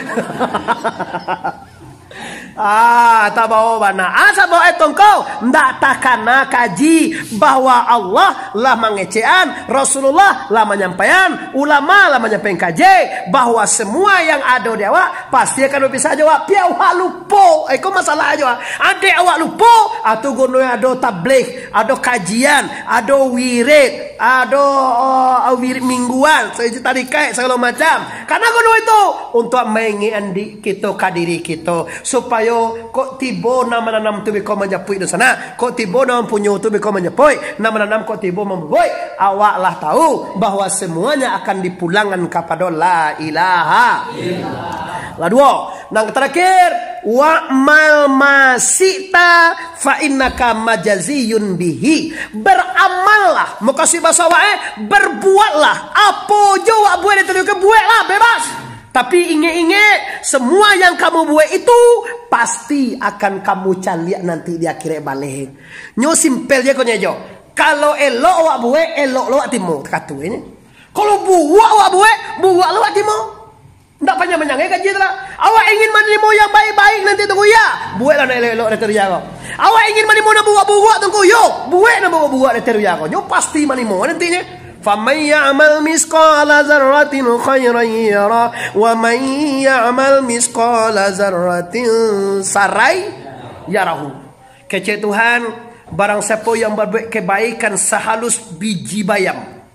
Ah, tabawa bana. Ah, sabab eh tongko, ndak takana kaji bahwa Allah lah mangecekan, Rasulullah lah manyampaian, ulama lah manyampaian kaji bahwa semua yang ado di awak pasti akan bapisah jo awak. Piak awak lupo, eh, ko masalah jo awak. Adek awak lupo, ah, tu gunonyo ado tabligh, ado kajian, ado wirid, ado, oh, wirid mingguan, sa-, tarikaik sagalo macam. Karano gunonyo itu untuak maingek andik kito ka diri kito, supayo kok tibo nan mananam tu beko manjapuik dunsanak, kok tibo nan mampunyo tu beko manjapuik, nan mananam kok tibo mambubuik, awak lah tahu bahwa semuanya akan dipulangkan kapado la ilaha. Lah duo. Nan terakhir, wa'mal ma syi'ta fa innaka majziyun bihi. Beramallah, mukasuik bahaso awak, eh, berbuatlah. Apo jo awak buek di dunia ko, bueklah, bebas. Tapi ingek-ingek, semua yang kamu buek itu pasti akan kamu caliak nanti di akhirat baleh. Nyo simpel je ko nyo jo. Kalau elok awak buek, elok lo awak timo, kato ini. Kalau buruak awak buek, buruak lo awak timo. Ndak panyang-panyang eh kaji tu lah. Awak ingin manimo yang baik-baik nanti tu, ya. Bueklah nan elok-elok dari dunia ko. Awak ingin manimo nan buruak-buruak tu, yo. Buek nan buruak-buruak dari dunia ko. Nyo pasti manimo nantinyo. Faman ya'mal misqala dzarratin khairan yarah, wa man ya'mal misqala dzarratin sarai yarahu. Kecek Tuhan, barang siapa yang berbuat kebaikan sehalus biji bayam,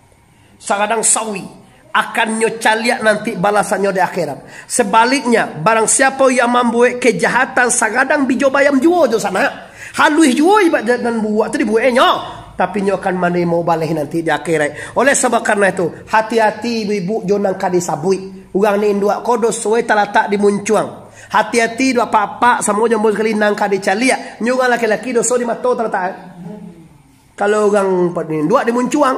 sagadang sawi, akan nyo caliak nanti balasannyo di akhirat. Sebaliknya, barang siapa yang mambuek kejahatan sagadang bijo bayam juo jo sanak, haluih juo ibarat nan buruak tu dibueknyo, tapi nyo akan manimo baleh nanti di akhirat. Oleh sebab karena itu, hati-hati ibu-ibu jo nan ka disabuik. Urang ni induak ko doso e talatak di muncuang. Hati-hati duo apak-apak samo jo ambo sakali nan ka dicaliak. Nyo urang laki-laki doso di mato talatak e. Kalau urang ninduak di muncuang,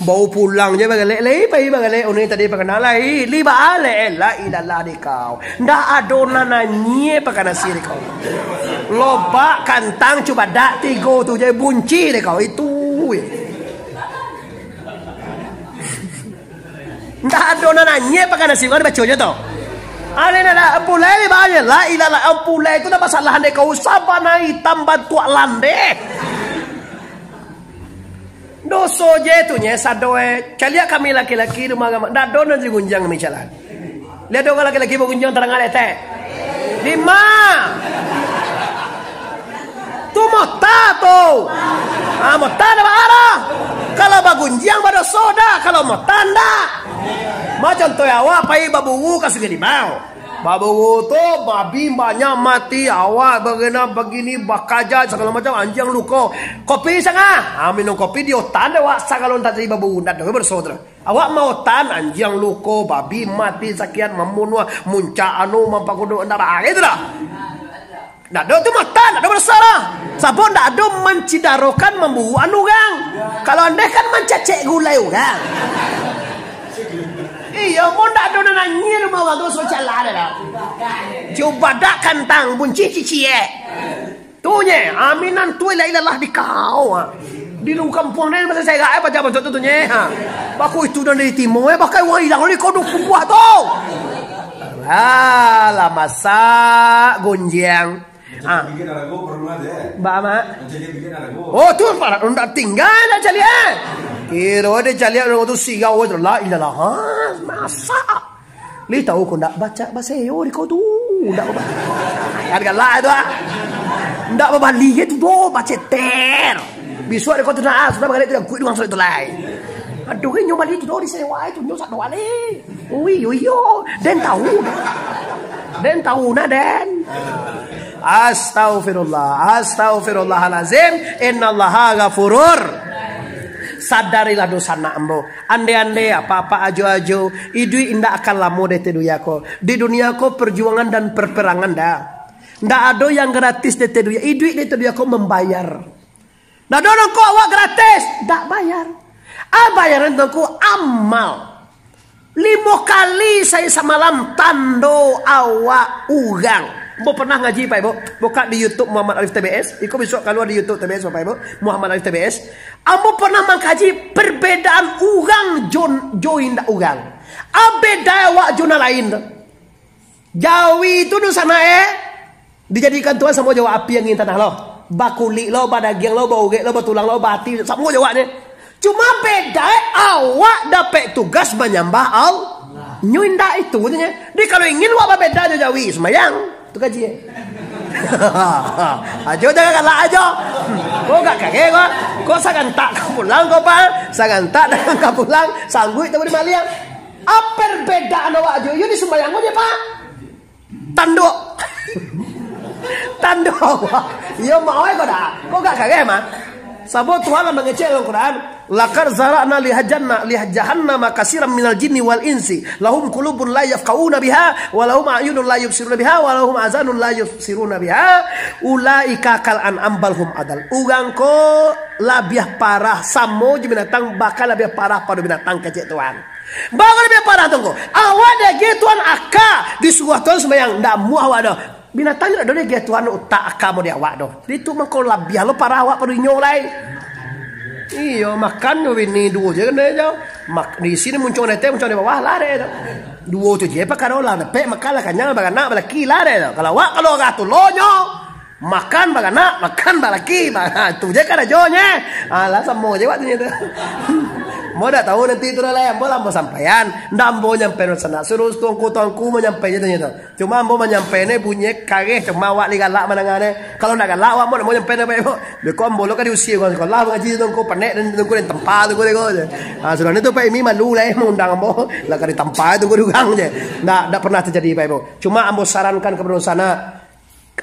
bau pulang je bagalek, lai pai bagalek, oni tadi pakana lai, li baalek, la ilalah di kau. Ndak ado nan anyie pakana siri kau. Lobak kantang cubadak tigo tu je bunci dek kau, itu je. Ndak ado nan anyie pakana siri kau dibaco je tu. Ale ndak pulai li baalek, la ilalah, pulai tu ndak basalahan dek kau, sabana itam bantuak landeh. Doso je tu nye, sado e. Caliak kami laki-laki rumah agama. Ndak ado nan digunjiang kami jalan. Liek ado urang laki-laki bagunjiang tarang aletek. Dima. Tu mota tu. Ah, mota ndak baarah. Kalau bagunjiang badoso dah, kalau mota ndak. Ma contoh awak pai baburu ka Sungai Limau. Baburu tu, babi banyak mati, awak bagana bagini, bakaja, sagalo macam, anjiang luko. Kopi sanga, ah, minum kopi di otan dek awak, sagalo ndak tadi baburu, ndak ado badoso tu. Awak maotan, anjiang luko, babi mati sakian, mambunuah, muncak anu, mampakudo, ndak bagai tu dah. Ndak ado tu matan, ndak ado badoso lah. Sabab ndak ado mancidarokan, mamburuakan urang. Kalau andeh kan mancacek gulai urang. Iyo, mun ndak ado nan nanyia rumah urang tu, suruah jalan dah. Cubadak kantang, bunci ciciek. Tu nye, aminan tu la ilalah di kau, ah. Di lu kampuang ni, masa saya rakyat, baca-baca tu, tu nye, ha. Baku itu dan di timur, eh, bahkan urang hilang, di kau duk kubuah tu. Alah, masak gonjang. Ah. Bikin arago pernah deh. Ba, Mak? Macam dia bikin arago. Oh, tu parah. Ndak tinggal dah caliak, eh. Kira dia caliak orang tu sigau tu. La ilaha. Ha, masak. Li tahu kau ndak baca bahasa yo di kau tu. Ndak ba-, kan galak tu, ah. Ndak babali ke tu, doh, baceter. Bisuak di kau tu nak, ah, sudah bagalik tu, kuit dengan sulit tu lai. Aduh, nyo bali tu, doh, disewa tu, nyo sak doh bali. Ui, ui, yo. Den tahu. Den tahu nah, Den. Astaghfirullah, astaghfirullahalazim. Innallaha ghafurur. Sadarilah dosa nak ambo. Ande-ande, apa-apa, ajo-ajo. Iduik indak akan lamo di ateh dunia ko. Di dunia ko perjuangan dan perperangan dah. Ndak ado yang gratis di ateh dunia. Iduik di ateh dunia ko membayar. Ndak ado nongko awak gratis, ndak bayar. Ah, bayaran tu nongko amal. Limo kali sahari samalam tando awak urang. Bo pernah ngaji, Pak Ibu? Buka di YouTube Muhammad Arif T B S. Iko besok kalua di YouTube T B S, Bapak Ibu. Muhammad Arif T B S. Ambo pernah mangkaji perbedaan urang jo, jo indak urang. Ah, beda awak jo nan lain tu. Jawi tu dunsanak, eh, dijadikan Tuhan samo jo awak api, angin, tanah lo. Bakulik lo, badagiang lo, baurek lo, batulang lo, baati, samo jo awak ni. Cuma beda, eh, awak dapek tugas manyambah Allah. Nyo indak itu, katanya. Jadi kalau ingin awak babeda jo jawi, sumbayang. Tu kaji, eh. Ajo jangan galak ajo. Ko gak kagek ko. Ko sagantak ka pulang ko, Pak. Sagantak datang ka pulang, sangguik tahu di maliang. Apa perbedaan awak jo, yo di sumbayang ko je, Pak. Tanduk. Tanduk awak. Iyo, mak oi, kau dah. Kau gak kageh, mah? Sabo Tuhan lah mangecek dalam Quran, "Laqad zara'na li hajanna, li jahannama katsiran minal jinni wal insi. Lahum qulubun la yafqahuna biha, wa lahum a'yunun la yubsiruna biha, wa lahum azanun la yubsiruna biha. Ulaika kal an'am bal hum adal." Urang ko labiah parah, samo jo binatang, bahkan labiah parah pado binatang, kecek Tuhan. Baru lebih parah tu ko. Awak diagiah Tuhan aka, disuruah Tuhan sumbayang, ndak amuah awak doh. Binatang ndak ado diagiah Tuhan utak aka model awak doh. Jadi tu mangko labiah lo parah awak pado inyo lai. Iyo, makan jo bini duo je kena jo. Mak, di sini muncuang di ateh, muncuang di bawah lah deh tu. Duo tu je pakaro lah, dapek makan lah, kanyang, baranak, balaki lah deh tu. Kalau awak, kalau urang tu lo nyo, makan baranak, makan balaki, ba-, ha, tu je karajonyo. Ha, lah samo je waktunyo tu. Ambo dak tahu nanti tu lah, ambo lah ambo sampaian. Ndak ambo nyampai dunsanak, suruh tuangku-tuangku manyampaian je tu. Cuma ambo manyampaian ni bunyi kareh, cuma awak ni galak mandanga ni. Kalau ndak galak awak, ambo ndak mau nyampai ni, Pak, Ibu. Beko ambo lo ka diusir urang sekolah, mangaji tu ko, panek dan tu ko, dan tampa tu ko, tu ko je. Ha, sudah ni tu Pak Imi malu lah, eh, maundang ambo. Lah ka ditampa tu ko urang je. Ndak, ndak pernah terjadi, Pak Ibu. Cuma ambo sarankan kepada dunsanak,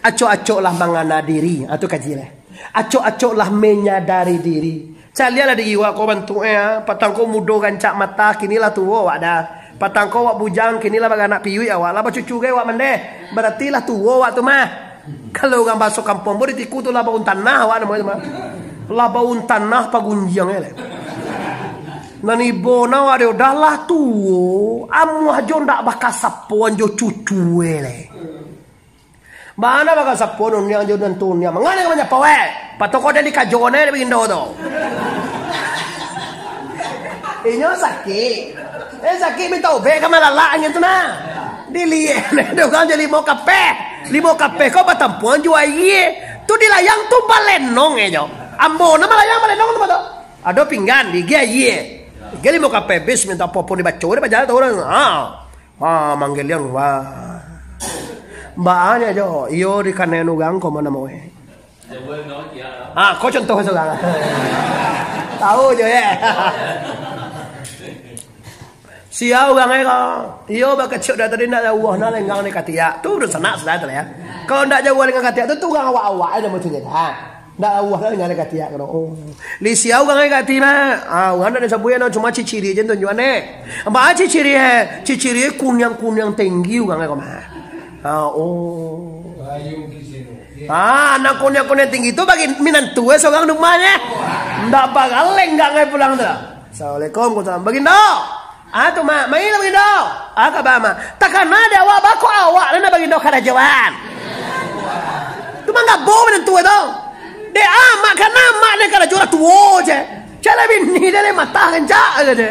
acok-acoklah mangana diri. Ha, tu kaji lah. Acok-acoklah menyadari diri. Caliaklah diri awak ko bantuak e, ha. Patang ko mudo rancak mata, kini lah tuo awak dah. Patang ko awak bujang, kini lah baranak piuik awak, lah bacucu gai awak mandeh. Barati lah tuo awak tu mah. Kalau urang baso kampuang ambo di Tiku tu, lah baun tanah awak namo tu mah. Lah baun tanah pagunjiang e lai. Nan ibo nan awak deh dah lah tuo, amuah jo ndak bakasapoan jo cucu e lai. Bana bakasapo nuniang jo nan tuniang. Mangana ka manyapo, eh? Patoko den dikajo ne dek bagindo tu. Inyo sakik. Eh, sakik minta ubek ka malalak angin tu nah. Diliek ne dek urang jo limo kapeh. Limo kapeh ko batampuang jo aia. Tu di layang tu balenong e jo. Ambo nan malayang balenong tu, tu. Ado pinggan, diagiah aia. Diagiah limo kapeh, bis minta apo-apo dibaco, dibajalan tu urang. Ha. Ha, manggeliang, wah. Baanyo jo, iyo dikanai urang ko mah namo e. Ha, ko contoh surang. Tahu jo, ye. Sia urang e ko. Iyo bakecek dari tadi ndak jauah nah lenggang dari katiak. Tu dunsanak sudah tu lah, ya. Kalau ndak jauah lenggang katiak tu, tu urang awak-awak e namo tu je. Ha. Ndak awah lah tingga katiak ko. Oh. Lai sia urang e katiak mah. Ah, urang ndak disabuik no, cuma ciciri je tunjuakan e. Apo ciciri e? Ciciri e kuniang-kuniang tinggi urang e ko mah. Ah, oh. Ah, nan kuniang-kuniang tinggi tu bagi minantu e surang di rumah e. Ndak bagaleng urang e pulang tu. Assalamualaikum, ko salam. Bagindo. Ah, tu, Mak. Mailah, Bagindo. Ah, kaba, Mak. Takana dek awak, bako awak lah, nak Bagindo karajoan. Tu manggabo minantu tu. Dek amak, kana amak dek karajo lah tuo je. Cak lah bini dia lah matah rancak, kata dia.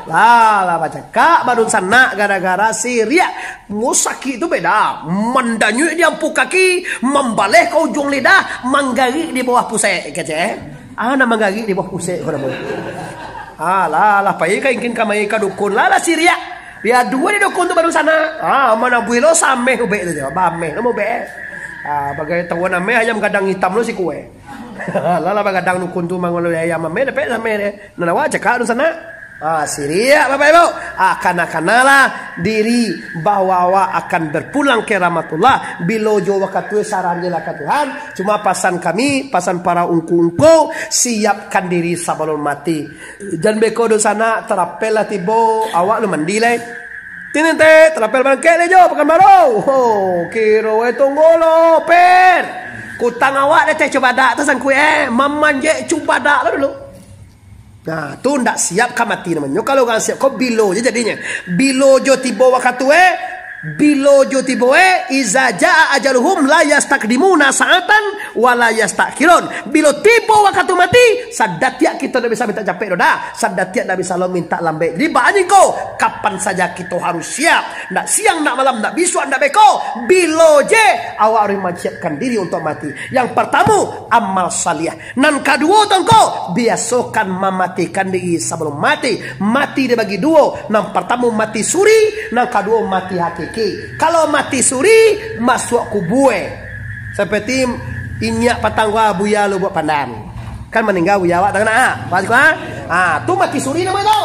Lah, lah bacakak badunsanak gara-gara siriak. Musakik tu beda. Mandanyuik di ampu kaki, mambaleh ka ujuang lidah, manggarik di bawah pusek, kecek. Ah, nak manggarik di bawah pusek ko namo. Ah, lah, lah, pai ka ingkin kamai ka dukun, lah, lah siriak. Diaduan di dukun tu badunsanak. Ah, manabuih lo sameh ubek tu je, bameh lo ubek. Ah, bagai tawuan ameh ayam gadang itam lo sikua. Lah, lah bagadang dukun tu mangoloi ayam ameh, dapek sameh deh. Nan awak cakak dunsanak. Ah, siriak, Bapak Ibu. Ah, kana-kanalah diri bahwa awak akan berpulang ke rahmatullah. Bilo jo wakatu saranjelah ka Tuhan. Cuma pasan kami, pasan para ungku-ungku, siapkan diri sabalun mati. Jan beko dunsanak, tarapel lah tibo, awak lu mandi lai. Tini teh, tarapel barangkek lai jo, Pakanbaru. Ho, kiro e tunggu lo, per. Kutang awak deh teh cubadak tu sangkuik e, mamanjek cubadak lo dulu. Nah, tu ndak siap ka mati namonyo. Kalau urang siap ko bilo je jadinyo. Bilo jo tibo wakatu e, bilo jo tibo e, iza jaa ajaluhum la yastaqdimuna sa'atan wa la yastakhirun. Bilo tibo wakatu mati, sadatiak kito ndak bisa mintak capek doh dah. Sadatiak ndak bisa lo mintak lambek. Jadi baanjing ko, kapan saja kito harus siap. Ndak siang, ndak malam, ndak bisuak, ndak beko. Bilo je awak harus manyiapkan diri untuak mati. Yang partamo, amal salih. Nan kaduo tu angko, biasokan mamatikan diri sabalun mati. Mati dibagi duo, nan partamo mati suri, nan kaduo mati hakiki. Kalau mati suri, masuak kubua. Seperti inyiak patang ko, Buya Lubuak Pandan. Kan maningga Buya awak, takana, ah? Pas ko, ah? Ah, tu mati suri namo tu.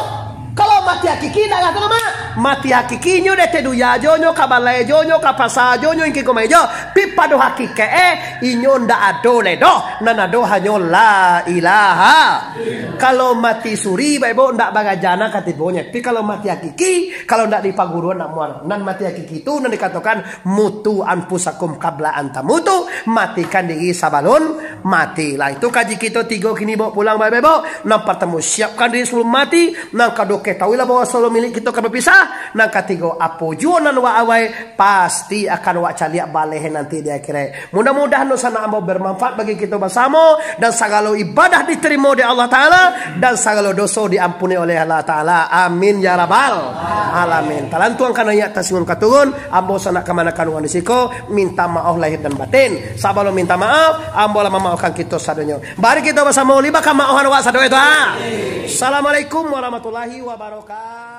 Kalau mati hakiki, ndak lah tu namo. Mati hakiki nyo dek teh duya jo, nyo ka balai jo, nyo ka pasa jo, nyo ingki kumai jo. Pi pado hakikaik e, inyo ndak ado lai doh. Nan ado hanyo la ilaha. Kalau mati suri, Bapak Ibu, ndak baraja nan ka tibonyo. Pi kalau mati hakiki, kalau ndak dipaguruan, ndak muah. Nan mati hakiki tu, nan dikatokan, mutu anfusakum qabla an tamutu, matikan diri sabalun mati. Lah, itu kaji kito tigo kini bawa pulang, Bapak Ibu. Nan partamo, siapkan diri sabalun mati. Nan kaduo, ketahui Bila bawa solo milik kito ka bapisah, nan katigo, apo juo nan wak awai, pasti akan wak caliak baleh nanti di akhirat. Mudah-mudahan dosa nan ambo bermanfaat bagi kito basamo, dan sagalo ibadah diterimo di Allah Ta'ala, dan sagalo doso diampuni oleh Allah Ta'ala. Amin ya rabbal alamin. Talantuang ka naiak, tasinggung ka turun, ambo sanak kamanakan urang di siko, minta maoh lahir dan batin. Sabalum minta maoh, ambo lah mamaohkan kito sadonyo. Mari kito basamo liba ka maohan awak sadonyo tu, ha. Assalamualaikum warahmatullahi wabarakatuh.